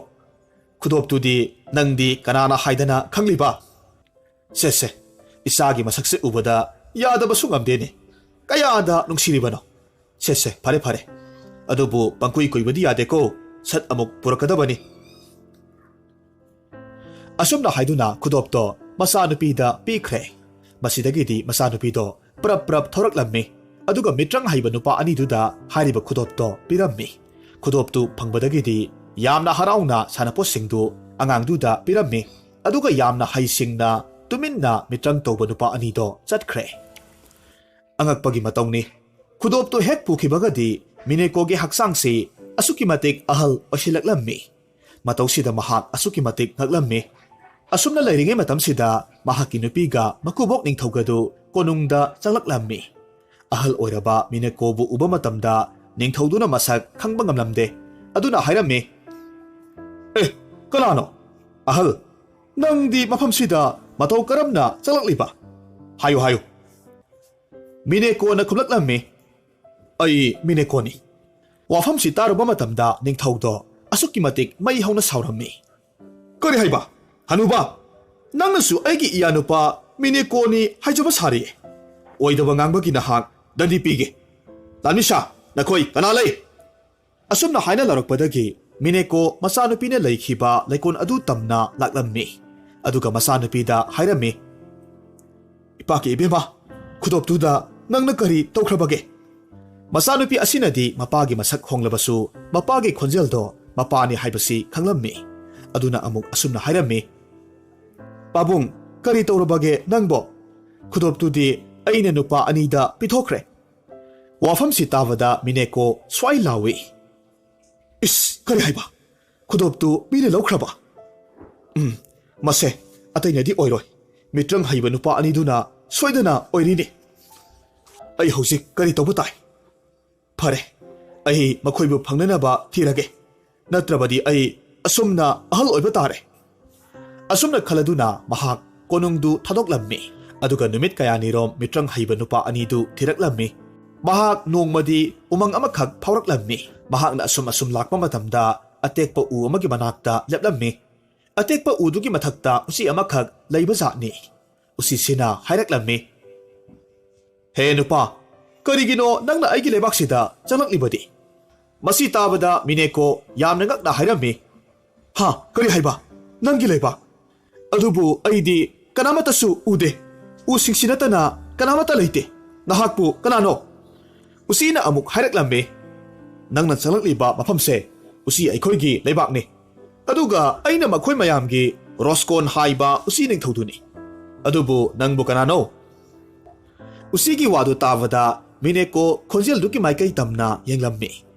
ꯈꯨꯗꯣꯞꯇꯨꯗꯤ ꯅꯪꯗꯤ ꯀꯅꯥꯅ ꯍꯥꯏꯗꯅ ꯈꯪꯂꯤꯕ? ꯁꯦ ꯁꯦ, ꯏꯆꯥꯒꯤ ꯃꯁꯛꯁꯦ ꯎꯕꯗ ꯌꯥꯗꯕꯁꯨ ꯉꯝꯗꯦꯅꯦ꯫ ꯀꯌꯥꯗ ꯅꯨꯡꯁꯤꯔꯤꯕꯅꯣ? ꯁꯦ ꯁꯦ, ꯐꯔꯦ ꯐꯔꯦ꯫ ꯑꯗꯨꯕꯨ ꯄꯪꯀꯨꯏ ꯀꯨꯏꯕꯗꯤ ꯌꯥꯗꯦꯀꯣ, ꯁꯠ ꯑꯃꯨꯛ ꯄꯨꯔꯛꯀꯗꯕꯅꯤ꯫" ꯑꯁꯨꯝꯅ ꯍꯥꯏꯗꯨꯅ ꯈꯨꯗꯣꯞꯇꯣ ꯃꯆꯥꯅꯨꯄꯤꯗ ꯄꯤꯈ꯭ꯔꯦ꯫ ꯃꯁꯤꯗꯒꯤꯗꯤ ꯃꯆꯥꯅꯨꯄꯤꯗꯣ ꯄ꯭ꯔꯞ ꯄ꯭ꯔꯞ ꯊꯧꯔꯛꯂꯝꯃꯤ꯫ ꯑꯗꯨꯒ ꯃꯤꯇ꯭ꯔꯪ ꯍꯩꯕ ꯅꯨꯄꯥ ꯑꯅꯤꯗꯨꯗ ꯍꯥꯏꯔꯤꯕ ꯈꯨꯗꯣꯞꯇꯣ ꯄꯤꯔꯝꯃꯤ꯫ ꯈꯨꯗꯣꯞꯇꯨ ꯐꯪꯕꯗꯒꯤꯗꯤ ꯌꯥꯝꯅ ꯍꯔꯥꯎꯅ ꯁꯥꯟꯅꯄꯣꯠꯁꯤꯡꯗꯨ ꯑꯉꯥꯡꯗꯨꯗ ꯄꯤꯔꯝꯃꯤ꯫ ꯑꯗꯨꯒ ꯌꯥꯝꯅ ꯍꯩꯁꯤꯡꯅ ꯇꯨꯃꯤꯟꯅ ꯃꯤꯇ꯭ꯔꯪ ꯇꯧꯕ ꯅꯨꯄꯥ ꯑꯅꯤꯗꯣ ꯆꯠꯈ꯭ꯔꯦ꯫ ꯑꯉꯛꯄꯒꯤ ꯃꯇꯧꯅꯤ꯫ ꯈꯨꯗꯣꯞꯇꯨ ꯍꯦꯛ ꯄꯨꯈꯤꯕꯒꯗꯤ ꯃꯤꯅꯦꯀꯣꯒꯤ ꯍꯛꯆꯥꯡꯁꯤ ꯑꯁꯨꯛꯀꯤ ꯃꯇꯤꯛ ꯑꯍꯜ ꯑꯣꯏꯁꯤꯜꯂꯛꯂꯝꯃꯤ꯫ ꯃꯇꯧꯁꯤꯗ ꯃꯍꯥꯛ ꯑꯁꯨꯛꯀꯤ ꯃꯇꯤꯛ ꯉꯛꯂꯝꯃꯤ꯫ ꯑꯁꯨꯝꯅ ꯂꯩꯔꯤꯉꯩ ꯃꯇꯝꯁꯤꯗ ꯃꯍꯥꯛꯀꯤ ꯅꯨꯄꯤꯒ ꯃꯀꯨꯕꯣꯛ ꯅꯤꯡꯊꯧꯒꯗꯨ ꯀꯣꯅꯨꯡꯗ ꯆꯪꯂꯛꯂꯝꯃꯤ꯫ ꯑꯍꯜ ꯑꯣꯏꯔꯕ ꯃꯤꯅꯦꯀꯣꯕꯨ ꯎꯕ ꯃꯇꯝꯗ ꯅꯤꯡꯊꯧꯗꯨꯅ ꯃꯁꯛ ꯈꯪꯕ ꯉꯝꯂꯝꯗꯦ꯫ ꯑꯗꯨꯅ ꯍꯥꯏꯔꯝꯃꯤ, "ꯑꯦ, ꯀꯅꯥꯅꯣ? ꯑꯍꯜ, ꯅꯪꯗꯤ ꯃꯐꯝꯁꯤꯗ ꯃꯇꯧ ꯀꯔꯝꯅ ꯆꯪꯂꯛꯂꯤꯕ? ꯍꯥꯏꯌꯨ, ꯍꯥꯏꯌꯨ꯫" ꯃꯤꯅꯦꯀꯣꯅ ꯈꯨꯝꯂꯛꯂꯝꯃꯤ, "ꯑꯩ ꯃꯤꯅꯦꯀꯣꯅꯤ꯫" ꯋꯥꯐꯝꯁꯤ ꯇꯥꯔꯨꯕ ꯃꯇꯝꯗ ꯅꯤꯡꯊꯧꯗꯣ ꯑꯁꯨꯛꯀꯤ ꯃꯇꯤꯛ ꯃꯩ ꯍꯧꯅ ꯁꯥꯎꯔꯝꯃꯤ꯫ "ꯀꯔꯤ ꯍꯥꯏꯕ? ꯍꯅꯨꯕ, ꯅꯪꯅꯁꯨ ꯑꯩꯒꯤ ꯏꯌꯥꯅꯨꯄꯥ ꯃꯤꯅꯦꯀꯣꯅꯤ ꯍꯥꯏꯖꯕ ꯁꯥꯔꯤ? ꯑꯣꯏꯗꯕ ꯉꯥꯡꯕꯒꯤ ꯅꯍꯥꯛ ꯗꯟꯗꯤ ꯄꯤꯒꯦ꯫ ꯂꯥꯟꯃꯤꯁꯥ, ꯅꯈꯣꯏ ꯀꯅꯥ ꯂꯩ?" ꯑꯁꯨꯝꯅ ꯍꯥꯏꯅ ꯂꯧꯔꯛꯄꯗꯒꯤ ꯃꯤꯅꯦꯀꯣ ꯃꯆꯥꯅꯨꯄꯤꯅ ꯂꯩꯈꯤꯕ ꯂꯩꯀꯣꯜ ꯑꯗꯨ ꯇꯝꯅ ꯂꯥꯛꯂꯝꯃꯤ꯫ ꯑꯗꯨꯒ ꯃꯆꯥꯅꯨꯄꯤꯗ ꯍꯥꯏꯔꯝꯃꯤ, "ꯏꯄꯥꯛꯀꯤ ꯏꯕꯦꯝꯃ, ꯈꯨꯗꯣꯞꯇꯨꯗ ꯅꯪꯅ ꯀꯔꯤ ꯇꯧꯈ꯭ꯔꯕꯒꯦ?" ꯃꯆꯥꯅꯨꯄꯤ ꯑꯁꯤꯅꯗꯤ ꯃꯄꯥꯒꯤ ꯃꯁꯛ ꯍꯣꯡꯂꯕꯁꯨ ꯃꯄꯥꯒꯤ ꯈꯣꯟꯖꯦꯜꯗꯣ ꯃꯄꯥꯅꯤ ꯍꯥꯏꯕꯁꯤ ꯈꯪꯂꯝꯃꯤ꯫ ꯑꯗꯨꯅ ꯑꯃꯨꯛ ꯑꯁꯨꯝꯅ ꯍꯥꯏꯔꯝꯃꯤ, "ꯄꯥꯕꯨꯡ, ꯀꯔꯤ ꯇꯧꯔꯕꯒꯦ ꯅꯪꯕꯣ? ꯈꯨꯗꯣꯞꯇꯨꯗꯤ ꯑꯩꯅ ꯅꯨꯄꯥ ꯑꯅꯤꯗ ꯄꯤꯊꯣꯛꯈ꯭ꯔꯦ꯫" ꯋꯥꯐꯝꯁꯤ ꯇꯥꯕꯗ ꯃꯤꯅꯦꯀꯣ ꯁ꯭ꯋꯥꯏ ꯂꯥꯎꯏ, "ꯏꯁ, ꯀꯔꯤ ꯍꯥꯏꯕ? ꯈꯨꯗꯣꯞꯇꯨ ꯃꯤꯅ ꯂꯧꯈ꯭ꯔꯕ? ꯎꯝ, ꯃꯁꯦ ꯑꯇꯩꯅꯗꯤ ꯑꯣꯏꯔꯣꯏ꯫ ꯃꯤꯇ꯭ꯔꯪ ꯍꯩꯕ ꯅꯨꯄꯥ ꯑꯅꯤꯗꯨꯅ ꯁꯣꯏꯗꯅ ꯑꯣꯏꯔꯤꯅꯤ꯫ ꯑꯩ ꯍꯧꯖꯤꯛ ꯀꯔꯤ ꯇꯧꯕ ꯇꯥꯏ? ꯐꯔꯦ, ꯑꯩ ꯃꯈꯣꯏꯕꯨ ꯐꯪꯅꯅꯕ ꯊꯤꯔꯒꯦ꯫ ꯅꯠꯇ꯭ꯔꯕꯗꯤ ꯑꯩ ꯑꯁꯨꯝꯅ ꯑꯍꯜ ꯑꯣꯏꯕ ꯇꯥꯔꯦ꯫" ꯑꯁꯨꯝꯅ ꯈꯜꯂꯗꯨꯅ ꯃꯍꯥꯛ ꯀꯣꯅꯨꯡꯗꯨ ꯊꯥꯗꯣꯛꯂꯝꯃꯤ꯫ ꯑꯗꯨꯒ ꯅꯨꯃꯤꯠ ꯀꯌꯥꯅꯤꯔꯣꯝ ꯃꯤꯇ꯭ꯔꯪ ꯍꯩꯕ ꯅꯨꯄꯥ ꯑꯅꯤꯗꯨ ꯊꯤꯔꯛꯂꯝꯃꯤ꯫ ꯃꯍꯥꯛ ꯅꯣꯡꯃꯗꯤ ꯎꯃꯪ ꯑꯃꯈꯛ ꯐꯥꯎꯔꯛꯂꯝꯃꯤ꯫ ꯃꯍꯥꯛꯅ ꯑꯁꯨꯝ ꯑꯁꯨꯝ ꯂꯥꯛꯄ ꯃꯇꯝꯗ ꯑꯇꯦꯛꯄ ꯎ ꯑꯃꯒꯤ ꯃꯅꯥꯛꯇ ꯂꯦꯞꯂꯝꯃꯤ꯫ ꯑꯇꯦꯛꯄ ꯎꯗꯨꯒꯤ ꯃꯊꯛꯇ ꯎꯆꯤ ꯑꯃꯈꯛ ꯂꯩꯕ ꯖꯥꯠꯅꯤ꯫ ꯎꯆꯤꯁꯤꯅ ꯍꯥꯏꯔꯛꯂꯝꯃꯤ, "ꯍꯦ ꯅꯨꯄꯥ, ꯀꯔꯤꯒꯤꯅꯣ ꯅꯪꯅ ꯑꯩꯒꯤ ꯂꯩꯕꯥꯛꯁꯤꯗ ꯆꯪꯂꯛꯂꯤꯕꯗꯤ?" ꯃꯁꯤ ꯇꯥꯕꯗ ꯃꯤꯅꯦꯀꯣ ꯌꯥꯝꯅ ꯉꯛꯅ ꯍꯥꯏꯔꯝꯃꯤ, "ꯍꯥ, ꯀꯔꯤ ꯍꯥꯏꯕ? ꯅꯪꯒꯤ ꯂꯩꯕꯥꯛ? ꯑꯗꯨꯕꯨ ꯑꯩꯗꯤ ꯀꯅꯥꯃꯠꯇꯁꯨ ꯎꯗꯦ꯫ ꯎꯁꯤꯡꯁꯤ ꯅꯠꯇꯅ ꯀꯅꯥꯃꯠꯇ ꯂꯩꯇꯦ꯫ ꯅꯍꯥꯛꯄꯨ ꯀꯅꯥꯅꯣ?" ꯎꯆꯤꯅ ꯑꯃꯨꯛ ꯍꯥꯏꯔꯛꯂꯝꯃꯤ, "ꯅꯪꯅ ꯆꯪꯂꯛꯂꯤꯕ ꯃꯐꯝꯁꯦ ꯎꯆꯤ ꯑꯩꯈꯣꯏꯒꯤ ꯂꯩꯕꯥꯛꯅꯤ꯫ ꯑꯗꯨꯒ ꯑꯩꯅ ꯃꯈꯣꯏ ꯃꯌꯥꯝꯒꯤ ꯔꯣꯁꯀꯣꯟ ꯍꯥꯏꯕ ꯎꯆꯤ ꯅꯤꯡꯊꯧꯗꯨꯅꯤ꯫ ꯑꯗꯨꯕꯨ ꯅꯪꯕꯨ ꯀꯅꯥꯅꯣ?" ꯎꯆꯤꯒꯤ ꯋꯥꯗꯨ ꯇꯥꯕꯗ ꯃꯤꯅꯦꯀꯣ ꯈꯣꯟꯖꯦꯜꯗꯨꯒꯤ ꯃꯥꯏꯀꯩ ꯇꯝꯅ ꯌꯦꯡꯂꯝꯃꯤ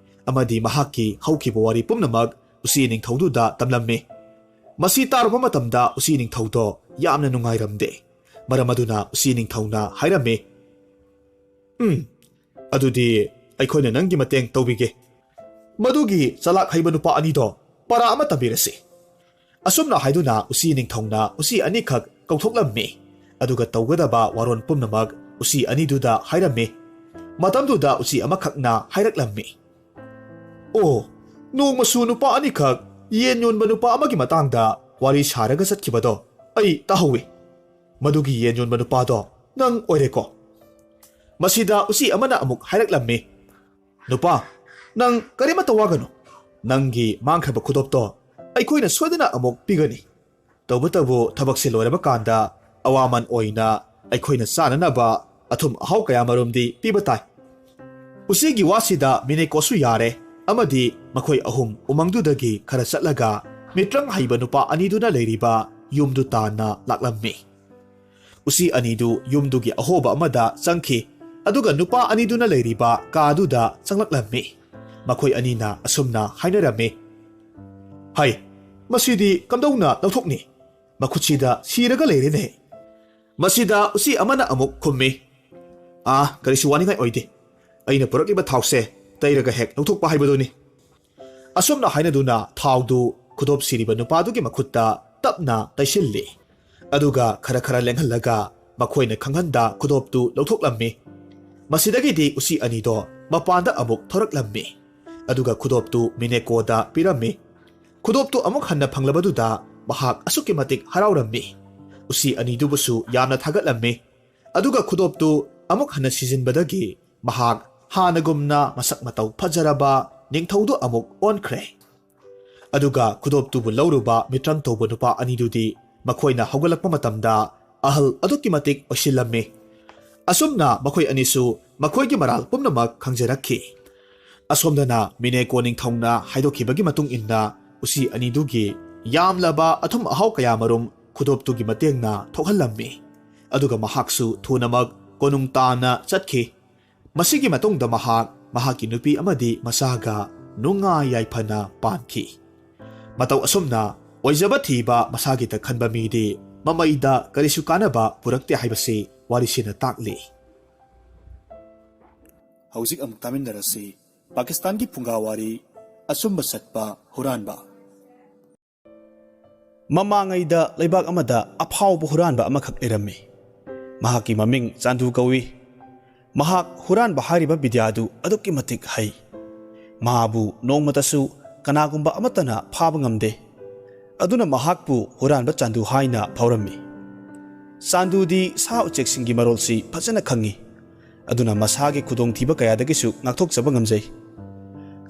ꯑꯃꯗꯤ ꯃꯍꯥꯛꯀꯤ ꯍꯧꯈꯤꯕ ꯋꯥꯔꯤ ꯄꯨꯝꯅꯃꯛ ꯎꯆꯤ ꯅꯤꯡꯊꯧꯗꯨꯗ ꯇꯝꯂꯝꯃꯤ꯫ ꯃꯁꯤ ꯇꯥꯔꯨꯕ ꯃꯇꯝꯗ ꯎꯆꯤ ꯅꯤꯡꯊꯧꯗꯣ ꯌꯥꯝꯅ ꯅꯨꯡꯉꯥꯏꯔꯝꯗꯦ꯫ ꯃꯔꯝ ꯑꯗꯨꯅ ꯎꯆꯤ ꯅꯤꯡꯊꯧꯅ ꯍꯥꯏꯔꯝꯃꯤ, "ꯎꯝ, ꯑꯗꯨꯗꯤ ꯑꯩꯈꯣꯏꯅ ꯅꯪꯒꯤ ꯃꯇꯦꯡ ꯇꯧꯕꯤꯒꯦ꯫ ꯃꯗꯨꯒꯤ ꯆꯂꯥꯛ ꯍꯩꯕ ꯅꯨꯄꯥ ꯑꯅꯤꯗꯣ ꯄꯔꯥ ꯑꯃ ꯇꯝꯕꯤꯔꯁꯤ꯫" ꯑꯁꯨꯝꯅ ꯍꯥꯏꯗꯨꯅ ꯎꯆꯤ ꯅꯤꯡꯊꯧꯅ ꯎꯆꯤ ꯑꯅꯤꯈꯛ ꯀꯧꯊꯣꯛꯂꯝꯃꯤ꯫ ꯑꯗꯨꯒ ꯇꯧꯒꯗꯕ ꯋꯥꯔꯣꯜ ꯄꯨꯝꯅꯃꯛ ꯎꯆꯤ ꯑꯅꯤꯗꯨꯗ ꯍꯥꯏꯔꯝꯃꯤ꯫ ꯃꯇꯝꯗꯨꯗ ꯎꯆꯤ ꯑꯃꯈꯛꯅ ꯍꯥꯏꯔꯛꯂꯝꯃꯤ, "ꯑꯣ, ꯅꯣꯡꯃꯁꯨ ꯅꯨꯄꯥ ꯑꯅꯤꯈꯛ ꯌꯦꯟ ꯌꯣꯟꯕ ꯅꯨꯄꯥ ꯑꯃꯒꯤ ꯃꯇꯥꯡꯗ ꯋꯥꯔꯤ ꯁꯥꯔꯒ ꯆꯠꯈꯤꯕꯗꯣ ꯑꯩ ꯇꯥꯍꯧꯋꯤ꯫ ꯃꯗꯨꯒꯤ ꯌꯦꯟ ꯌꯣꯟꯕ ꯅꯨꯄꯥꯗꯣ ꯅꯪ ꯑꯣꯏꯔꯦꯀꯣ?" ꯃꯁꯤꯗ ꯎꯆꯤ ꯑꯃꯅ ꯑꯃꯨꯛ ꯍꯥꯏꯔꯛꯂꯝꯃꯤ, "ꯅꯨꯄꯥ, ꯅꯪ ꯀꯔꯤꯃꯠꯇ ꯋꯥꯒꯅꯨ꯫ ꯅꯪꯒꯤ ꯃꯥꯡꯈ꯭ꯔꯕ ꯈꯨꯗꯣꯞꯇꯣ ꯑꯩꯈꯣꯏꯅ ꯁꯣꯏꯗꯅ ꯑꯃꯨꯛ ꯄꯤꯒꯅꯤ꯫ ꯇꯧꯕꯇꯕꯨ ꯊꯕꯛꯁꯤ ꯂꯣꯏꯔꯕ ꯀꯥꯟꯗ ꯑꯋꯥꯃꯟ ꯑꯣꯏꯅ ꯑꯩꯈꯣꯏꯅ ꯆꯥꯅꯅꯕ ꯑꯊꯨꯝ ꯑꯍꯥꯎ ꯀꯌꯥ ꯃꯔꯨꯝꯗꯤ ꯄꯤꯕ ꯇꯥꯏ꯫" ꯎꯆꯤꯒꯤ ꯋꯥꯁꯤꯗ ꯃꯤꯅꯦꯀꯣꯁꯨ ꯌꯥꯔꯦ ꯑꯃꯗꯤ ꯃꯈꯣꯏ ꯑꯍꯨꯝ ꯎꯃꯪꯗꯨꯗꯒꯤ ꯈꯔ ꯆꯠꯂꯒ ꯃꯤꯇ꯭ꯔꯪ ꯍꯩꯕ ꯅꯨꯄꯥ ꯑꯅꯤꯗꯨꯅ ꯂꯩꯔꯤꯕ ꯌꯨꯝꯗꯨ ꯇꯥꯟꯅ ꯂꯥꯛꯂꯝꯃꯤ꯫ ꯎꯆꯤ ꯑꯅꯤꯗꯨ ꯌꯨꯝꯗꯨꯒꯤ ꯑꯍꯣꯕ ꯑꯃꯗ ꯆꯪꯈꯤ, ꯑꯗꯨꯒ ꯅꯨꯄꯥ ꯑꯅꯤꯗꯨꯅ ꯂꯩꯔꯤꯕ ꯀꯥꯗꯨꯗ ꯆꯪꯂꯛꯂꯝꯃꯤ꯫ ꯃꯈꯣꯏ ꯑꯅꯤꯅ ꯑꯁꯨꯝꯅ ꯍꯥꯏꯅꯔꯝꯃꯤ, "ꯍꯩ, ꯃꯁꯤꯗꯤ ꯀꯝꯗꯧꯅ ꯂꯧꯊꯣꯛꯅꯤ? ꯃꯈꯨꯠꯁꯤꯗ ꯁꯤꯔꯒ ꯂꯩꯔꯦꯅꯦ꯫" ꯃꯁꯤꯗ ꯎꯆꯤ ꯑꯃꯅ ꯑꯃꯨꯛ ꯈꯨꯝꯃꯤ, "ꯑꯥ, ꯀꯔꯤꯁꯨ ꯋꯥꯅꯤꯡꯉꯥꯏ ꯑꯣꯏꯗꯦ꯫ ꯑꯩꯅ ꯄꯨꯔꯛꯂꯤꯕ ꯊꯥꯎꯁꯦ ꯇꯩꯔꯒ ꯍꯦꯛ ꯂꯧꯊꯣꯛꯄ ꯍꯥꯏꯕꯗꯨꯅꯤ꯫" ꯑꯁꯨꯝꯅ ꯍꯥꯏꯅꯗꯨꯅ ꯊꯥꯎꯗꯨ ꯈꯨꯗꯣꯞ ꯁꯤꯔꯤꯕ ꯅꯨꯄꯥꯗꯨꯒꯤ ꯃꯈꯨꯠꯇ ꯇꯞꯅ ꯇꯩꯁꯤꯜꯂꯤ꯫ ꯑꯗꯨꯒ ꯈꯔ ꯈꯔ ꯂꯦꯡꯍꯜꯂꯒ ꯃꯈꯣꯏꯅ ꯈꯪꯍꯟꯗ ꯈꯨꯗꯣꯞꯇꯨ ꯂꯧꯊꯣꯛꯂꯝꯃꯤ꯫ ꯃꯁꯤꯗꯒꯤꯗꯤ ꯎꯆꯤ ꯑꯅꯤꯗꯣ ꯃꯄꯥꯟꯗ ꯑꯃꯨꯛ ꯊꯣꯔꯛꯂꯝꯃꯤ꯫ ꯑꯗꯨꯒ ꯈꯨꯗꯣꯞꯇꯨ ꯃꯤꯅꯦꯀꯣꯗ ꯄꯤꯔꯝꯃꯤ꯫ ꯈꯨꯗꯣꯞꯇꯨ ꯑꯃꯨꯛ ꯍꯟꯅ ꯐꯪꯂꯕꯗꯨꯗ ꯃꯍꯥꯛ ꯑꯁꯨꯛꯀꯤ ꯃꯇꯤꯛ ꯍꯔꯥꯎꯔꯝꯃꯤ꯫ ꯎꯆꯤ ꯑꯅꯤꯗꯨꯕꯨꯁꯨ ꯌꯥꯝꯅ ꯊꯥꯒꯠꯂꯝꯃꯤ꯫ ꯑꯗꯨꯒ ꯈꯨꯗꯣꯞꯇꯨ ꯑꯃꯨꯛ ꯍꯟꯅ ꯁꯤꯖꯤꯟꯕꯗꯒꯤ ꯃꯍꯥꯛ ꯍꯥꯟꯅꯒꯨꯝꯅ ꯃꯁꯛ ꯃꯇꯧ ꯐꯖꯔꯕ ꯅꯤꯡꯊꯧꯗꯨ ꯑꯃꯨꯛ ꯑꯣꯟꯈ꯭ꯔꯦ꯫ ꯑꯗꯨꯒ ꯈꯨꯗꯣꯞꯇꯨꯕꯨ ꯂꯧꯔꯨꯕ ꯃꯤꯇ꯭ꯔꯪ ꯇꯧꯕ ꯅꯨꯄꯥ ꯑꯅꯤꯗꯨꯗꯤ ꯃꯈꯣꯏꯅ ꯍꯧꯒꯠꯂꯛꯄ ꯃꯇꯝꯗ ꯑꯍꯜ ꯑꯗꯨꯛꯀꯤ ꯃꯇꯤꯛ ꯑꯣꯏꯁꯤꯜꯂꯝꯃꯤ꯫ ꯑꯁꯨꯝꯅ ꯃꯈꯣꯏ ꯑꯅꯤꯁꯨ ꯃꯈꯣꯏꯒꯤ ꯃꯔꯥꯜ ꯄꯨꯝꯅꯃꯛ ꯈꯪꯖꯔꯛꯈꯤ꯫ ꯑꯁꯣꯝꯗꯅ ꯃꯤꯅꯦꯀꯣ ꯅꯤꯡꯊꯧꯅ ꯍꯥꯏꯗꯣꯛꯈꯤꯕꯒꯤ ꯃꯇꯨꯡ ꯏꯟꯅ ꯎꯆꯤ ꯑꯅꯤꯗꯨꯒꯤ ꯌꯥꯝꯂꯕ ꯑꯊꯨꯝ ꯑꯍꯥꯎ ꯀꯌꯥꯃꯔꯨꯝ ꯈꯨꯗꯣꯞꯇꯨꯒꯤ ꯃꯇꯦꯡꯅ ꯊꯣꯛꯍꯜꯂꯝꯃꯤ꯫ ꯑꯗꯨꯒ ꯃꯍꯥꯛꯁꯨ ꯊꯨꯅꯃꯛ ꯀꯣꯅꯨꯡ ꯇꯥꯟꯅ ꯆꯠꯈꯤ꯫ ꯃꯁꯤꯒꯤ ꯃꯇꯨꯡꯗ ꯃꯍꯥꯛ ꯃꯍꯥꯛꯀꯤ ꯅꯨꯄꯤ ꯑꯃꯗꯤ ꯃꯆꯥꯒ ꯅꯨꯡꯉꯥꯏ ꯌꯥꯏꯐꯅ ꯄꯥꯟꯈꯤ꯫ ꯃꯇꯧ ꯑꯁꯨꯝꯅ ꯑꯣꯏꯖꯕ ꯊꯤꯕ ꯃꯁꯥꯒꯤꯇ ꯈꯟꯕ ꯃꯤꯗꯤ ꯃꯃꯩꯗ ꯀꯔꯤꯁꯨ ꯀꯥꯟꯅꯕ ꯄꯨꯔꯛꯇꯦ ꯍꯥꯏꯕꯁꯤ ꯋꯥꯔꯤꯁꯤꯅ ꯇꯥꯛꯂꯤ꯫ ꯍꯧꯖꯤꯛ ꯑꯃꯨꯛ ꯇꯥꯃꯤꯟꯅꯔꯁꯤ ꯄꯥꯀꯤꯁꯇꯥꯟꯒꯤ ꯐꯨꯡꯒꯥꯋꯥꯔꯤ, ꯑꯆꯨꯝꯕ ꯆꯠꯄ ꯍꯨꯔꯥꯟꯕ꯫ ꯃꯃꯥꯡꯉꯩꯗ ꯂꯩꯕꯥꯛ ꯑꯃꯗ ꯑꯐꯥꯎꯕ ꯍꯨꯔꯥꯟꯕ ꯑꯃꯈꯛ ꯂꯩꯔꯝꯃꯤ꯫ ꯃꯍꯥꯛꯀꯤ ꯃꯃꯤꯡ ꯆꯥꯟꯗꯨ ꯀꯧꯏ꯫ ꯃꯍꯥꯛ ꯍꯨꯔꯥꯟꯕ ꯍꯥꯏꯔꯤꯕ ꯕꯤꯗ꯭ꯌꯥꯗꯨ ꯑꯗꯨꯛꯀꯤ ꯃꯇꯤꯛ ꯍꯩ꯫ ꯃꯍꯥꯕꯨ ꯅꯣꯡꯃꯇꯁꯨ ꯀꯅꯥꯒꯨꯝꯕ ꯑꯃꯠꯇꯅ ꯐꯥꯕ ꯉꯝꯗꯦ꯫ ꯑꯗꯨꯅ ꯃꯍꯥꯛꯄꯨ ꯍꯨꯔꯥꯟꯕ ꯆꯥꯟꯗꯨ ꯍꯥꯏꯅ ꯐꯥꯎꯔꯝꯃꯤ꯫ ꯆꯥꯟꯗꯨꯗꯤ ꯁꯥ ꯎꯆꯦꯛꯁꯤꯡꯒꯤ ꯃꯔꯣꯜꯁꯤ ꯐꯖꯅ ꯈꯪꯏ꯫ ꯑꯗꯨꯅ ꯃꯁꯥꯒꯤ ꯈꯨꯗꯣꯡꯊꯤꯕ ꯀꯌꯥꯗꯒꯤꯁꯨ ꯉꯥꯛꯊꯣꯛꯆꯕ ꯉꯝꯖꯩ꯫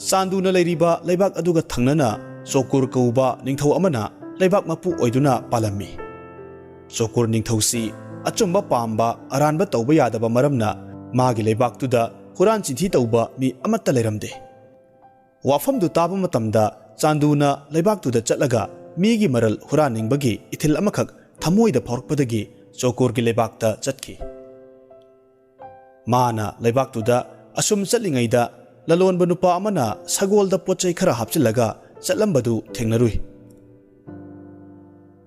ꯆꯥꯟꯗꯨꯅ ꯂꯩꯔꯤꯕ ꯂꯩꯕꯥꯛ ꯑꯗꯨꯒ ꯊꯪꯅꯅ ꯆꯣꯀꯨꯔ ꯀꯧꯕ ꯅꯤꯡꯊꯧ ꯑꯃꯅ ꯂꯩꯕꯥꯛ ꯃꯄꯨ ꯑꯣꯏꯗꯨꯅ ꯄꯥꯜꯂꯝꯃꯤ꯫ ꯆꯣꯀꯨꯔ ꯅꯤꯡꯊꯧꯁꯤ ꯑꯆꯨꯝꯕ ꯄꯥꯝꯕ, ꯑꯔꯥꯟꯕ ꯇꯧꯕ ꯌꯥꯗꯕ ꯃꯔꯝꯅ ꯃꯥꯒꯤ ꯂꯩꯕꯥꯛꯇꯨꯗ ꯍꯨꯔꯥꯟ ꯆꯤꯟꯊꯤ ꯇꯧꯕ ꯃꯤ ꯑꯃꯠꯇ ꯂꯩꯔꯝꯗꯦ꯫ ꯋꯥꯐꯝꯗꯨ ꯇꯥꯕ ꯃꯇꯝꯗ ꯆꯥꯟꯗꯨꯅ ꯂꯩꯕꯥꯛꯇꯨꯗ ꯆꯠꯂꯒ ꯃꯤꯒꯤ ꯃꯔꯜ ꯍꯨꯔꯥꯟꯅꯤꯡꯕꯒꯤ ꯏꯊꯤꯜ ꯑꯃꯈꯛ ꯊꯃꯣꯏꯗ ꯐꯥꯎꯔꯛꯄꯗꯒꯤ ꯆꯣꯀꯨꯔꯒꯤ ꯂꯩꯕꯥꯛꯇ ꯆꯠꯈꯤ꯫ ꯃꯥꯅ ꯂꯩꯕꯥꯛꯇꯨꯗ ꯑꯁꯨꯝ ꯆꯠꯂꯤꯉꯩꯗ ꯂꯂꯣꯟꯕ ꯅꯨꯄꯥ ꯑꯃꯅ ꯁꯒꯣꯜꯗ ꯄꯣꯠ ꯆꯩ ꯈꯔ ꯍꯥꯞꯆꯤꯜꯂꯒ ꯆꯠꯂꯝꯕꯗꯨ ꯊꯦꯡꯅꯔꯨꯏ꯫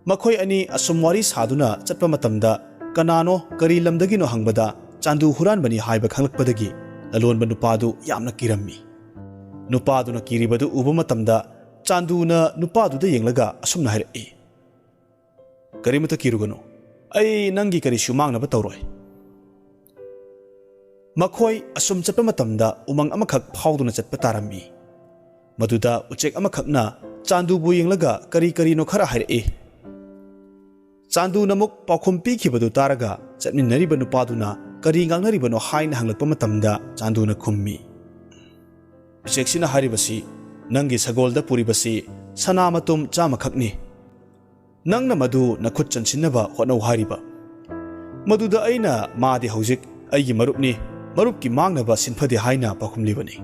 ꯃꯈꯣꯏ ꯑꯅꯤ ꯑꯁꯨꯝ ꯋꯥꯔꯤ ꯁꯥꯗꯨꯅ ꯆꯠꯄ ꯃꯇꯝꯗ ꯀꯅꯥꯅꯣ, ꯀꯔꯤ ꯂꯝꯗꯒꯤꯅꯣ ꯍꯪꯕꯗ ꯆꯥꯟꯗꯨ ꯍꯨꯔꯥꯟꯕꯅꯤ ꯍꯥꯏꯕ ꯈꯪꯂꯛꯄꯗꯒꯤ ꯂꯂꯣꯟꯕ ꯅꯨꯄꯥꯗꯨ ꯌꯥꯝꯅ ꯀꯤꯔꯝꯃꯤ꯫ ꯅꯨꯄꯥꯗꯨꯅ ꯀꯤꯔꯤꯕꯗꯨ ꯎꯕ ꯃꯇꯝꯗ ꯆꯥꯟꯗꯨꯅ ꯅꯨꯄꯥꯗꯨꯗ ꯌꯦꯡꯂꯒ ꯑꯁꯨꯝꯅ ꯍꯥꯏꯔꯛꯏ, "ꯀꯔꯤꯃꯇ ꯀꯤꯔꯨꯒꯅꯨ, ꯑꯩ ꯅꯪꯒꯤ ꯀꯔꯤꯁꯨ ꯃꯥꯡꯅꯕ ꯇꯧꯔꯣꯏ"꯫ ꯃꯈꯣꯏ ꯑꯁꯨꯝ ꯆꯠꯄ ꯃꯇꯝꯗ ꯎꯃꯪ ꯑꯃꯈꯛ ꯐꯥꯎꯗꯨꯅ ꯆꯠꯄ ꯇꯥꯔꯝꯃꯤ꯫ ꯃꯗꯨꯗ ꯎꯆꯦꯛ ꯑꯃꯈꯛꯅ ꯆꯥꯟꯗꯨꯕꯨ ꯌꯦꯡꯂꯒ ꯀꯔꯤ ꯀꯔꯤꯅꯣ ꯈꯔ ꯍꯥꯏꯔꯛꯏ꯫ ꯆꯥꯟꯗꯨꯅ ꯑꯃꯨꯛ ꯄꯥꯎꯈꯨꯝ ꯄꯤꯈꯤꯕꯗꯨ ꯇꯥꯔꯒ ꯆꯠꯃꯤꯟꯅꯔꯤꯕ ꯅꯨꯄꯥꯗꯨꯅ ꯀꯔꯤ ꯉꯥꯡꯅꯔꯤꯕꯅꯣ ꯍꯥꯏꯅ ꯍꯪꯂꯛꯄ ꯃꯇꯝꯗ ꯆꯥꯟꯗꯨꯅ ꯈꯨꯝꯃꯤ, "ꯎꯆꯦꯛꯁꯤꯅ ꯍꯥꯏꯔꯤꯕꯁꯤ ꯅꯪꯒꯤ ꯁꯒꯣꯜꯗ ꯄꯨꯔꯤꯕꯁꯤ ꯁꯅꯥ ꯃꯇꯨꯝ ꯆꯥꯝꯃꯈꯛꯅꯤ꯫ ꯅꯪꯅ ꯃꯗꯨ ꯅꯈꯨꯠ ꯆꯟꯁꯤꯟꯅꯕ ꯍꯣꯠꯅꯧ ꯍꯥꯏꯔꯤꯕ"꯫ ꯃꯗꯨꯗ ꯑꯩꯅ, "ꯃꯥꯗꯤ ꯍꯧꯖꯤꯛ ꯑꯩꯒꯤ ꯃꯔꯨꯞꯅꯤ, ꯃꯔꯨꯞꯀꯤ ꯃꯥꯡꯅꯕ ꯁꯤꯟꯐꯗꯦ" ꯍꯥꯏꯅ ꯄꯥꯎꯈꯨꯝꯂꯤꯕꯅꯤ꯫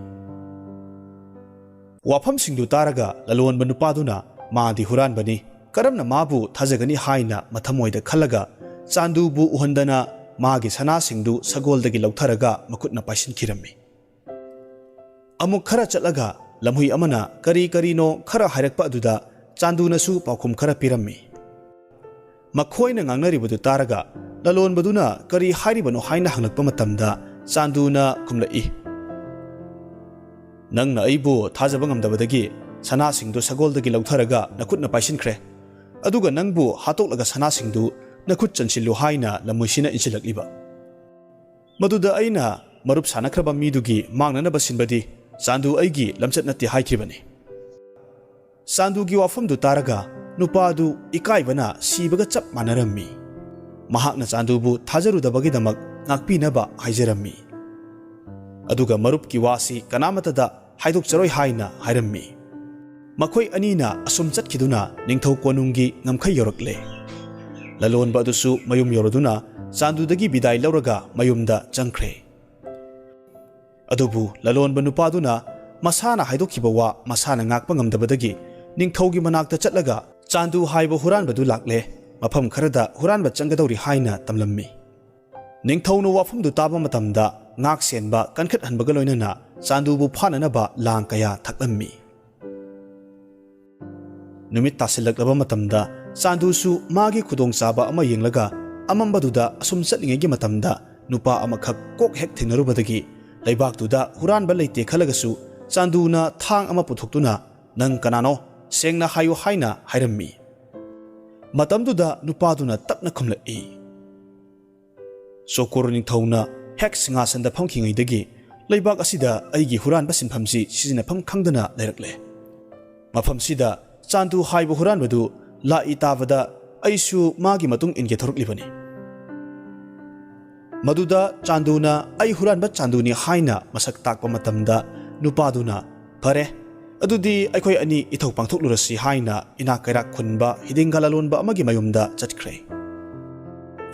ꯋꯥꯐꯝꯁꯤꯡꯗꯨ ꯇꯥꯔꯒ ꯂꯂꯣꯟꯕ ꯅꯨꯄꯥꯗꯨꯅ, "ꯃꯥꯗꯤ ꯍꯨꯔꯥꯟꯕꯅꯤ, ꯀꯔꯝꯅ ꯃꯥꯕꯨ ꯊꯥꯖꯒꯅꯤ?" ꯍꯥꯏꯅ ꯃꯊꯃꯣꯏꯗ ꯈꯜꯂꯒ ꯆꯥꯟꯗꯨꯕꯨ ꯎꯍꯟꯗꯅ ꯃꯥꯒꯤ ꯁꯅꯥꯁꯤꯡꯗꯨ ꯁꯒꯣꯜꯗꯒꯤ ꯂꯧꯊꯔꯒ ꯃꯈꯨꯠꯅ ꯄꯥꯏꯁꯤꯟꯈꯤꯔꯝꯃꯤ꯫ ꯑꯃꯨꯛ ꯈꯔ ꯆꯠꯂꯒ ꯂꯝꯍꯨꯏ ꯑꯃꯅ ꯀꯔꯤ ꯀꯔꯤꯅꯣ ꯈꯔ ꯍꯥꯏꯔꯛꯄ ꯑꯗꯨꯗ ꯆꯥꯟꯗꯨꯅꯁꯨ ꯄꯥꯎꯈꯨꯝ ꯈꯔ ꯄꯤꯔꯝꯃꯤ꯫ ꯃꯈꯣꯏꯅ ꯉꯥꯡꯅꯔꯤꯕꯗꯨ ꯇꯥꯔꯒ ꯂꯂꯣꯟꯕꯗꯨꯅ ꯀꯔꯤ ꯍꯥꯏꯔꯤꯕꯅꯣ ꯍꯥꯏꯅ ꯍꯪꯂꯛꯄ ꯃꯇꯝꯗ ꯆꯥꯟꯗꯨꯅ ꯈꯨꯝꯂꯛꯏ, "ꯅꯪꯅ ꯑꯩꯕꯨ ꯊꯥꯖꯕ ꯉꯝꯗꯕꯗꯒꯤ ꯁꯅꯥꯁꯤꯡꯗꯨ ꯁꯒꯣꯜꯗꯒꯤ ꯂꯧꯊꯔꯒ ꯅꯈꯨꯠꯅ ꯄꯥꯏꯁꯤꯟꯈ꯭ꯔꯦ꯫ ꯑꯗꯨꯒ ꯅꯪꯕꯨ ꯍꯥꯠꯇꯣꯛꯂꯒ ꯁꯅꯥꯁꯤꯡꯗꯨ ꯅꯈꯨꯠ ꯆꯟꯁꯤꯜꯂꯨ ꯍꯥꯏꯅ ꯂꯝꯃꯣꯏꯁꯤꯅ ꯏꯟꯁꯤꯜꯂꯛꯂꯤꯕ꯫ ꯃꯗꯨꯗ ꯑꯩꯅ ꯃꯔꯨꯞ ꯁꯥꯟꯅꯈ꯭ꯔꯕ ꯃꯤꯗꯨꯒꯤ ꯃꯥꯡꯅꯅꯕ ꯁꯤꯟꯕꯗꯤ ꯆꯥꯟꯗꯨ ꯑꯩꯒꯤ ꯂꯝꯆꯠ ꯅꯠꯇꯦ" ꯍꯥꯏꯈꯤꯕꯅꯤ꯫ ꯆꯥꯟꯗꯨꯒꯤ ꯋꯥꯐꯝꯗꯨ ꯇꯥꯔꯒ ꯅꯨꯄꯥ ꯑꯗꯨ ꯏꯀꯥꯏꯕꯅ ꯁꯤꯕꯒ ꯆꯞ ꯃꯥꯟꯅꯔꯝꯃꯤ꯫ ꯃꯍꯥꯛꯅ ꯆꯥꯟꯗꯨꯕꯨ ꯊꯥꯖꯔꯨꯗꯕꯒꯤꯗꯃꯛ ꯉꯥꯛꯄꯤꯅꯕ ꯍꯥꯏꯖꯔꯝꯃꯤ꯫ ꯑꯗꯨꯒ ꯃꯔꯨꯞꯀꯤ ꯋꯥꯁꯤ ꯀꯅꯥꯃꯠꯇꯗ ꯍꯥꯏꯗꯣꯛꯆꯔꯣꯏ ꯍꯥꯏꯅ ꯍꯥꯏꯔꯝꯃꯤ꯫ ꯃꯈꯣꯏ ꯑꯅꯤꯅ ꯑꯁꯨꯝ ꯆꯠꯈꯤꯗꯨꯅ ꯅꯤꯡꯊꯧ ꯀꯣꯅꯨꯡꯒꯤ ꯉꯝꯈꯩ ꯌꯧꯔꯛꯂꯦ꯫ ꯂꯂꯣꯟꯕ ꯑꯗꯨꯁꯨ ꯃꯌꯨꯝ ꯌꯧꯔꯗꯨꯅ ꯆꯥꯟꯗꯨꯗꯒꯤ ꯕꯤꯗꯥꯏ ꯂꯧꯔꯒ ꯃꯌꯨꯝꯗ ꯆꯪꯈ꯭ꯔꯦ꯫ ꯑꯗꯨꯕꯨ ꯂꯂꯣꯟꯕ ꯅꯨꯄꯥꯗꯨꯅ ꯃꯁꯥꯅ ꯍꯥꯏꯗꯣꯛꯈꯤꯕ ꯋꯥ ꯃꯁꯥꯅ ꯉꯥꯛꯄ ꯉꯝꯗꯕꯗꯒꯤ ꯅꯤꯡꯊꯧꯒꯤ ꯃꯅꯥꯛꯇ ꯆꯠꯂꯒ ꯆꯥꯟꯗꯨ ꯍꯥꯏꯕ ꯍꯨꯔꯥꯟꯕꯗꯨ ꯂꯥꯛꯂꯦ, ꯃꯐꯝ ꯈꯔꯗ ꯍꯨꯔꯥꯟꯕ ꯆꯪꯒꯗꯧꯔꯤ ꯍꯥꯏꯅ ꯇꯝꯂꯝꯃꯤ꯫ ꯅꯤꯡꯊꯧꯅ ꯋꯥꯐꯝꯗꯨ ꯇꯥꯕ ꯃꯇꯝꯗ ꯉꯥꯛ ꯁꯦꯟꯕ ꯀꯟꯈꯠꯍꯟꯕꯒ ꯂꯣꯏꯅꯅ ꯆꯥꯟꯗꯨꯕꯨ ꯐꯥꯅꯅꯕ ꯂꯥꯡ ꯀꯌꯥ ꯊꯛꯂꯝꯃꯤ꯫ ꯅꯨꯃꯤꯠ ꯇꯥꯁꯤꯜꯂꯛꯂꯕ ꯃꯇꯝꯗ ꯆꯥꯟꯗꯨꯁꯨ ꯃꯥꯒꯤ ꯈꯨꯗꯣꯡꯆꯥꯕ ꯑꯃ ꯌꯦꯡꯂꯒ ꯑꯃꯝꯕꯗꯨꯗ ꯑꯁꯨꯝ ꯆꯠꯂꯤꯉꯩꯒꯤ ꯃꯇꯝꯗ ꯅꯨꯄꯥ ꯑꯃꯈꯛ ꯀꯣꯛ ꯍꯦꯛ ꯊꯦꯡꯅꯔꯨꯕꯗꯒꯤ ꯂꯩꯕꯥꯛꯇꯨꯗ ꯍꯨꯔꯥꯟꯕ ꯂꯩꯇꯦ ꯈꯜꯂꯒꯁꯨ ꯆꯥꯟꯗꯨꯅ ꯊꯥꯡ ꯑꯃ ꯄꯨꯊꯣꯛꯇꯨꯅ, "ꯅꯪ ꯀꯅꯥꯅꯣ? ꯁꯦꯡꯅ ꯍꯥꯏꯌꯨ" ꯍꯥꯏꯅ ꯍꯥꯏꯔꯝꯃꯤ꯫ ꯃꯇꯝꯗꯨꯗ ꯅꯨꯄꯥꯗꯨꯅ ꯇꯞꯅ ꯈꯨꯝꯂꯛꯏ, "ꯆꯣꯀꯣꯔ ꯅꯤꯡꯊꯧꯅ ꯍꯦꯛ ꯁꯤꯡꯍꯥꯁꯟꯗ ꯐꯝꯈꯤꯉꯩꯗꯒꯤ ꯂꯩꯕꯥꯛ ꯑꯁꯤꯗ ꯑꯩꯒꯤ ꯍꯨꯔꯥꯟꯕ ꯁꯤꯟꯐꯝꯁꯤ ꯁꯤꯖꯤꯟꯅꯐꯝ ꯈꯪꯗꯅ ꯂꯩꯔꯛꯂꯦ꯫ ꯃꯐꯝꯁꯤꯗ ꯆꯥꯟꯗꯨ ꯍꯥꯏꯕ ꯍꯨꯔꯥꯟꯕꯗꯨ ꯂꯥꯛꯏ ꯇꯥꯕꯗ ꯑꯩꯁꯨ ꯃꯥꯒꯤ ꯃꯇꯨꯡ ꯏꯟꯒꯦ ꯊꯣꯔꯛꯂꯤꯕꯅꯤ꯫" ꯃꯗꯨꯗ ꯆꯥꯟꯗꯨꯅ "ꯑꯩ ꯍꯨꯔꯥꯟꯕ ꯆꯥꯟꯗꯨꯅꯤ" ꯍꯥꯏꯅ ꯃꯁꯛ ꯇꯥꯛꯄ ꯃꯇꯝꯗ ꯅꯨꯄꯥꯗꯨꯅ, "ꯐꯔꯦ, ꯑꯗꯨꯗꯤ ꯑꯩꯈꯣꯏ ꯑꯅꯤ ꯏꯊꯧ ꯄꯥꯡꯊꯣꯛꯂꯨꯔꯁꯤ" ꯍꯥꯏꯅ ꯏꯅꯥꯛ ꯀꯩꯔꯥꯛ ꯈꯨꯟꯕ ꯍꯤꯗꯤꯡꯒꯥ ꯂꯂꯣꯟꯕ ꯑꯃꯒꯤ ꯃꯌꯨꯝꯗ ꯆꯠꯈ꯭ꯔꯦ꯫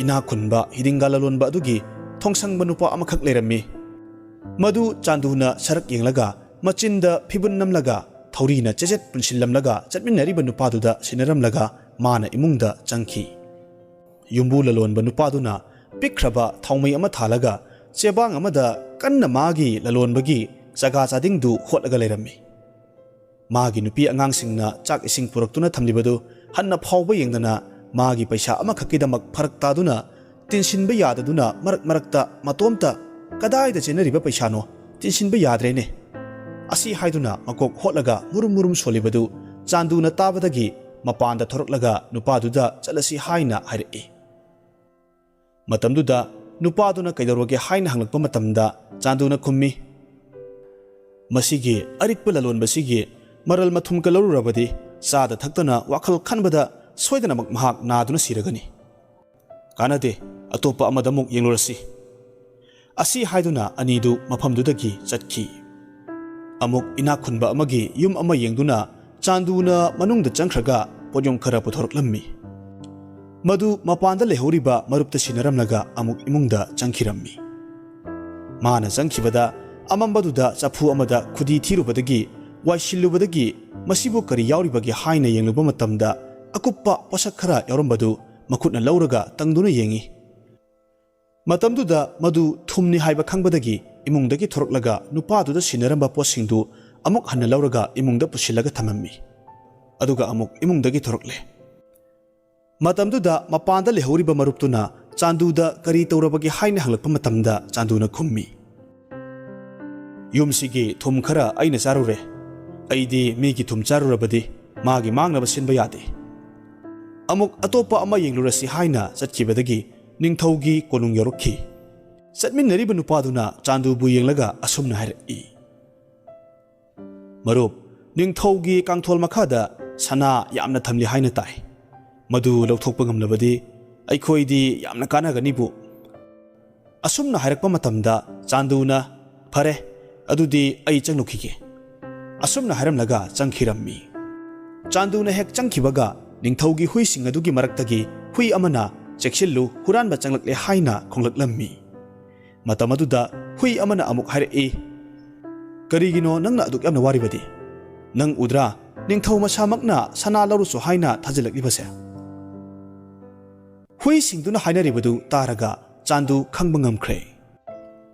ꯏꯅꯥꯛ ꯈꯨꯟꯕ ꯍꯤꯗꯤꯡꯒꯥ ꯂꯂꯣꯟꯕ ꯑꯗꯨꯒꯤ ꯊꯣꯡꯁꯪꯕ ꯅꯨꯄꯥ ꯑꯃꯈꯛ ꯂꯩꯔꯝꯃꯤ꯫ ꯃꯗꯨ ꯆꯥꯟꯗꯨꯅ ꯁꯔꯛ ꯌꯦꯡꯂꯒ ꯃꯆꯤꯟꯗ ꯐꯤꯕꯨꯟ ꯅꯝꯂꯒ ꯊꯧꯔꯤꯅ ꯆꯦꯆꯦꯠ ꯄꯨꯟꯁꯤꯜꯂꯝꯂꯒ ꯆꯠꯃꯤꯟꯅꯔꯤꯕ ꯅꯨꯄꯥꯗꯨꯗ ꯁꯤꯟꯅꯔꯝꯂꯒ ꯃꯥꯅ ꯏꯃꯨꯡꯗ ꯆꯪꯈꯤ꯫ ꯌꯨꯝꯕꯨ ꯂꯂꯣꯟꯕ ꯅꯨꯄꯥꯗꯨꯅ ꯄꯤꯛꯈ꯭ꯔꯕ ꯊꯥꯎꯃꯩ ꯑꯃ ꯊꯥꯜꯂꯒ ꯆꯦꯕꯥꯡ ꯑꯃꯗ ꯀꯟꯅ ꯃꯥꯒꯤ ꯂꯂꯣꯟꯕꯒꯤ ꯆꯒꯥ ꯆꯥꯗꯤꯡꯗꯨ ꯍꯣꯠꯂꯒ ꯂꯩꯔꯝꯃꯤ꯫ ꯃꯥꯒꯤ ꯅꯨꯄꯤ ꯑꯉꯥꯡꯁꯤꯡꯅ ꯆꯥꯛ ꯏꯁꯤꯡ ꯄꯨꯔꯛꯇꯨꯅ ꯊꯝꯂꯤꯕꯗꯨ ꯍꯟꯅ ꯐꯥꯎꯕ ꯌꯦꯡꯗꯅ, ꯃꯥꯒꯤ ꯄꯩꯁꯥ ꯑꯃꯈꯛꯀꯤꯗꯃꯛ ꯐꯔꯛ ꯇꯥꯗꯨꯅ, ꯇꯤꯟꯁꯤꯟꯕ ꯌꯥꯗꯗꯨꯅ ꯃꯔꯛ ꯃꯔꯛꯇ ꯃꯇꯣꯝꯇ "ꯀꯗꯥꯏꯗ ꯆꯦꯟꯅꯔꯤꯕ ꯄꯩꯁꯥꯅꯣ? ꯇꯤꯟꯁꯤꯟꯕ ꯌꯥꯗ꯭ꯔꯦꯅꯦ" ꯑꯁꯤ ꯍꯥꯏꯗꯨꯅ ꯃꯀꯣꯛ ꯍꯣꯠꯂꯒ ꯃꯨꯔꯨꯝ ꯃꯨꯔꯨꯝ ꯁꯣꯜꯂꯤꯕꯗꯨ ꯆꯥꯟꯗꯨꯅ ꯇꯥꯕꯗꯒꯤ ꯃꯄꯥꯟꯗ ꯊꯣꯔꯛꯂꯒ ꯅꯨꯄꯥꯗꯨꯗ "ꯆꯠꯂꯁꯤ" ꯍꯥꯏꯅ ꯍꯥꯏꯔꯛꯏ꯫ ꯃꯇꯝꯗꯨꯗ ꯅꯨꯄꯥꯗꯨꯅ ꯀꯩꯗꯧꯔꯒꯦ ꯍꯥꯏꯅ ꯍꯪꯂꯛꯄ ꯃꯇꯝꯗ ꯆꯥꯟꯗꯨꯅ ꯈꯨꯝꯃꯤ, "ꯃꯁꯤꯒꯤ ꯑꯔꯤꯛꯄ ꯂꯂꯣꯟꯕꯁꯤꯒꯤ ꯃꯔꯜ ꯃꯊꯨꯝ ꯀꯜꯂꯧꯔꯨꯔꯕꯗꯤ ꯆꯥꯗ ꯊꯛꯇꯅ ꯋꯥꯈꯜ ꯈꯟꯕꯗ ꯁꯣꯏꯗꯅꯃꯛ ꯃꯍꯥꯛ ꯅꯥꯗꯨꯅ ꯁꯤꯔꯒꯅꯤ꯫ ꯀꯥꯟꯅꯗꯦ, ꯑꯇꯣꯞꯄ ꯑꯃꯗ ꯑꯃꯨꯛ ꯌꯦꯡꯂꯨꯔꯁꯤ" ꯑꯁꯤ ꯍꯥꯏꯗꯨꯅ ꯑꯅꯤꯗꯨ ꯃꯐꯝꯗꯨꯗꯒꯤ ꯆꯠꯈꯤ꯫ ꯑꯃꯨꯛ ꯏꯅꯥꯛ ꯈꯨꯟꯕ ꯑꯃꯒꯤ ꯌꯨꯝ ꯑꯃ ꯌꯦꯡꯗꯨꯅ ꯆꯥꯟꯗꯨꯅ ꯃꯅꯨꯡꯗ ꯆꯪꯈ꯭ꯔꯒ ꯄꯣꯠꯌꯣꯝ ꯈꯔ ꯄꯨꯊꯣꯔꯛꯂꯝꯃꯤ꯫ ꯃꯗꯨ ꯃꯄꯥꯟꯗ ꯂꯩꯍꯧꯔꯤꯕ ꯃꯔꯨꯞꯇ ꯁꯤꯟꯅꯔꯝꯂꯒ ꯑꯃꯨꯛ ꯏꯃꯨꯡꯗ ꯆꯪꯈꯤꯔꯝꯃꯤ꯫ ꯃꯥꯅ ꯆꯪꯈꯤꯕꯗ ꯑꯃꯝꯕꯗꯨꯗ ꯆꯐꯨ ꯑꯃꯗ ꯈꯨꯗꯤ ꯊꯤꯔꯨꯕꯗꯒꯤ, ꯋꯥꯏꯁꯤꯜꯂꯨꯕꯗꯒꯤ, ꯃꯁꯤꯕꯨ ꯀꯔꯤ ꯌꯥꯎꯔꯤꯕꯒꯦ ꯍꯥꯏꯅ ꯌꯦꯡꯂꯨꯕ ꯃꯇꯝꯗ ꯑꯀꯨꯞꯄ ꯄꯣꯠꯁꯛ ꯈꯔ ꯌꯥꯎꯔꯝꯕꯗꯨ ꯃꯈꯨꯠꯅ ꯂꯧꯔꯒ ꯇꯪꯗꯨꯅ ꯌꯦꯡꯏ꯫ ꯃꯇꯝꯗꯨꯗ ꯃꯗꯨ ꯊꯨꯝꯅꯤ ꯍꯥꯏꯕ ꯈꯪꯕꯗꯒꯤ ꯏꯃꯨꯡꯗꯒꯤ ꯊꯣꯔꯛꯂꯒ ꯅꯨꯄꯥꯗꯨꯗ ꯁꯤꯟꯅꯔꯝꯕ ꯄꯣꯠꯁꯤꯡꯗꯨ ꯑꯃꯨꯛ ꯍꯟꯅ ꯂꯧꯔꯒ ꯏꯃꯨꯡꯗ ꯄꯨꯁꯤꯜꯂꯒ ꯊꯝꯃꯝꯃꯤ꯫ ꯑꯗꯨꯒ ꯑꯃꯨꯛ ꯏꯃꯨꯡꯗꯒꯤ ꯊꯣꯔꯛꯂꯦ꯫ ꯃꯇꯝꯗꯨꯗ ꯃꯄꯥꯟꯗ ꯂꯩꯍꯧꯔꯤꯕ ꯃꯔꯨꯞꯇꯨꯅ ꯆꯥꯟꯗꯨꯗ ꯀꯔꯤ ꯇꯧꯔꯕꯒꯦ ꯍꯥꯏꯅ ꯍꯪꯂꯛꯄ ꯃꯇꯝꯗ ꯆꯥꯟꯗꯨꯅ ꯈꯨꯝꯃꯤ, "ꯌꯨꯝꯁꯤꯒꯤ ꯊꯨꯝ ꯈꯔ ꯑꯩꯅ ꯆꯥꯔꯨꯔꯦ꯫ ꯑꯩꯗꯤ ꯃꯤꯒꯤ ꯊꯨꯝ ꯆꯥꯔꯨꯔꯕꯗꯤ ꯃꯥꯒꯤ ꯃꯥꯡꯅꯕ ꯁꯤꯟꯕ ꯌꯥꯗꯦ"꯫ ꯑꯃꯨꯛ ꯑꯇꯣꯞꯄ ꯑꯃ ꯌꯦꯡꯂꯨꯔꯁꯤ ꯍꯥꯏꯅ ꯆꯠꯈꯤꯕꯗꯒꯤ ꯅꯤꯡꯊꯧꯒꯤ ꯀꯣꯅꯨꯡ ꯌꯧꯔꯛꯈꯤ꯫ ꯆꯠꯃꯤꯟꯅꯔꯤꯕ ꯅꯨꯄꯥꯗꯨꯅ ꯆꯥꯟꯗꯨꯕꯨ ꯌꯦꯡꯂꯒ ꯑꯁꯨꯝꯅ ꯍꯥꯏꯔꯛꯏ, "ꯃꯔꯨꯞ, ꯅꯤꯡꯊꯧꯒꯤ ꯀꯥꯡꯊꯣꯜ ꯃꯈꯥꯗ ꯁꯅꯥ ꯌꯥꯝꯅ ꯊꯝꯂꯤ ꯍꯥꯏꯅ ꯇꯥꯏ꯫ ꯃꯗꯨ ꯂꯧꯊꯣꯛꯄ ꯉꯝꯂꯕꯗꯤ ꯑꯩꯈꯣꯏꯗꯤ ꯌꯥꯝꯅ ꯀꯥꯟꯅꯒꯅꯤꯕꯨ"꯫ ꯑꯁꯨꯝꯅ ꯍꯥꯏꯔꯛꯄ ꯃꯇꯝꯗ ꯆꯥꯟꯗꯨꯅ, "ꯐꯔꯦ, ꯑꯗꯨꯗꯤ ꯑꯩ ꯆꯪꯂꯨꯈꯤꯒꯦ" ꯑꯁꯨꯝꯅ ꯍꯥꯏꯔꯝꯂꯒ ꯆꯪꯈꯤꯔꯝꯃꯤ꯫ ꯆꯥꯟꯗꯨꯅ ꯍꯦꯛ ꯆꯪꯈꯤꯕꯒ ꯅꯤꯡꯊꯧꯒꯤ ꯍꯨꯏꯁꯤꯡ ꯑꯗꯨꯒꯤ ꯃꯔꯛꯇꯒꯤ ꯍꯨꯏ ꯑꯃꯅ, "ꯆꯦꯛꯁꯤꯜꯂꯨ, ꯍꯨꯔꯥꯟꯕ ꯆꯪꯂꯛꯂꯦ" ꯍꯥꯏꯅ ꯈꯣꯡꯂꯛꯂꯝꯃꯤ꯫ ꯃꯇꯝ ꯑꯗꯨꯗ ꯍꯨꯏ ꯑꯃꯅ ꯑꯃꯨꯛ ꯍꯥꯏꯔꯛꯏ, "ꯀꯔꯤꯒꯤꯅꯣ ꯅꯪꯅ ꯑꯗꯨꯛ ꯌꯥꯝꯅ ꯋꯥꯔꯤꯕꯗꯤ? ꯅꯪ ꯎꯗ꯭ꯔꯥ, ꯅꯤꯡꯊꯧ ꯃꯁꯥꯃꯛꯅ ꯁꯅꯥ ꯂꯧꯔꯨꯁꯨ ꯍꯥꯏꯅ ꯊꯥꯖꯤꯜꯂꯛꯂꯤꯕꯁꯦ?" ꯍꯨꯏꯁꯤꯡꯗꯨꯅ ꯍꯥꯏꯅꯔꯤꯕꯗꯨ ꯇꯥꯔꯒ ꯆꯥꯟꯗꯨ ꯈꯪꯕ ꯉꯝꯈ꯭ꯔꯦ꯫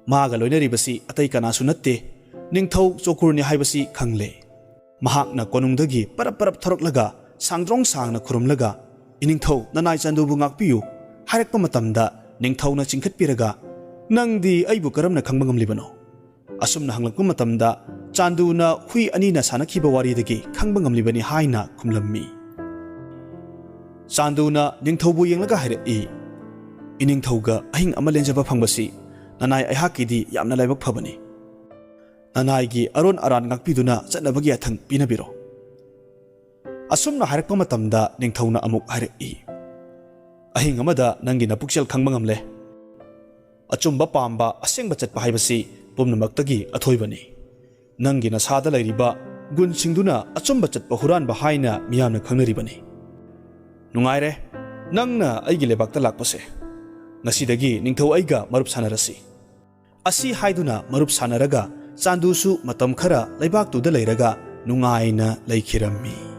ꯃꯥꯒ ꯂꯣꯏꯅꯔꯤꯕꯁꯤ ꯑꯇꯩ ꯀꯅꯥꯁꯨ ꯅꯠꯇꯦ, ꯅꯤꯡꯊꯧ ꯆꯣꯀꯨꯔꯅꯤ ꯍꯥꯏꯕꯁꯤ ꯈꯪꯂꯦ꯫ ꯃꯍꯥꯛꯅ ꯀꯣꯅꯨꯡꯗꯒꯤ ꯄꯔꯞ ꯄꯔꯞ ꯊꯣꯔꯛꯂꯒ ꯁꯥꯡꯗ꯭ꯔꯣꯡ ꯁꯥꯡꯅ ꯈꯨꯔꯨꯝꯂꯒ, "ꯏꯅꯤꯡꯊꯧ, ꯅꯅꯥꯏ ꯆꯥꯟꯗꯨꯕꯨ ꯉꯥꯛꯄꯤꯌꯨ" ꯍꯥꯏꯔꯛꯄ ꯃꯇꯝꯗ ꯅꯤꯡꯊꯧꯅ ꯆꯤꯡꯈꯠꯄꯤꯔꯒ, "ꯅꯪꯗꯤ ꯑꯩꯕꯨ ꯀꯔꯝꯅ ꯈꯪꯕ ꯉꯝꯂꯤꯕꯅꯣ?" ꯑꯁꯨꯝꯅ ꯍꯪꯂꯛꯄ ꯃꯇꯝꯗ ꯆꯥꯟꯗꯨꯅ ꯍꯨꯏ ꯑꯅꯤꯅ ꯁꯥꯟꯅꯈꯤꯕ ꯋꯥꯔꯤꯗꯒꯤ ꯈꯪꯕ ꯉꯝꯂꯤꯕꯅꯤ ꯍꯥꯏꯅ ꯈꯨꯝꯂꯝꯃꯤ꯫ ꯆꯥꯟꯗꯨꯅ ꯅꯤꯡꯊꯧꯕꯨ ꯌꯦꯡꯂꯒ ꯍꯥꯏꯔꯛꯏ, "ꯏꯅꯤꯡꯊꯧꯒ ꯑꯍꯤꯡ ꯑꯃ ꯂꯦꯟꯖꯕ ꯐꯪꯕꯁꯤ ꯅꯅꯥꯏ ꯑꯩꯍꯥꯛꯀꯤꯗꯤ ꯌꯥꯝꯅ ꯂꯥꯏꯕꯛ ꯐꯕꯅꯤ꯫ ꯅꯅꯥꯏꯒꯤ ꯑꯔꯣꯟ ꯑꯔꯥꯟ ꯉꯥꯛꯄꯤꯗꯨꯅ ꯆꯠꯅꯕꯒꯤ ꯌꯥꯊꯪ ꯄꯤꯅꯕꯤꯔꯣ꯫" ꯑꯁꯨꯝꯅ ꯍꯥꯏꯔꯛꯄ ꯃꯇꯝꯗ ꯅꯤꯡꯊꯧꯅ ꯑꯃꯨꯛ ꯍꯥꯏꯔꯛꯏ, "ꯑꯍꯤꯡ ꯑꯃꯗ ꯅꯪꯒꯤ ꯅꯄꯨꯛꯆꯦꯜ ꯈꯪꯕ ꯉꯝꯂꯦ꯫ ꯑꯆꯨꯝꯕ ꯄꯥꯝꯕ, ꯑꯁꯦꯡꯕ ꯆꯠꯄ ꯍꯥꯏꯕꯁꯤ ꯄꯨꯝꯅꯃꯛꯇꯒꯤ ꯑꯊꯣꯏꯕꯅꯤ꯫ ꯅꯪꯒꯤ ꯅꯁꯥꯗ ꯂꯩꯔꯤꯕ ꯒꯨꯟꯁꯤꯡꯗꯨꯅ ꯑꯆꯨꯝꯕ ꯆꯠꯄ ꯍꯨꯔꯥꯟꯕ ꯍꯥꯏꯅ ꯃꯤꯌꯥꯝꯅ ꯈꯪꯅꯔꯤꯕꯅꯤ꯫ ꯅꯨꯡꯉꯥꯏꯔꯦ, ꯅꯪꯅ ꯑꯩꯒꯤ ꯂꯩꯕꯥꯛꯇ ꯂꯥꯛꯄꯁꯦ꯫ ꯉꯁꯤꯗꯒꯤ ꯅꯤꯡꯊꯧ ꯑꯩꯒ ꯃꯔꯨꯞ ꯁꯥꯟꯅꯔꯁꯤ꯫" ꯑꯁꯤ ꯍꯥꯏꯗꯨꯅ ꯃꯔꯨꯞ ꯁꯥꯟꯅꯔꯒ ꯆꯥꯟꯗꯨꯁꯨ ꯃꯇꯝ ꯈꯔ ꯂꯩꯕꯥꯛꯇꯨꯗ ꯂꯩꯔꯒ ꯅꯨꯡꯉꯥꯏꯅ ꯂꯩꯈꯤꯔꯝꯃꯤ꯫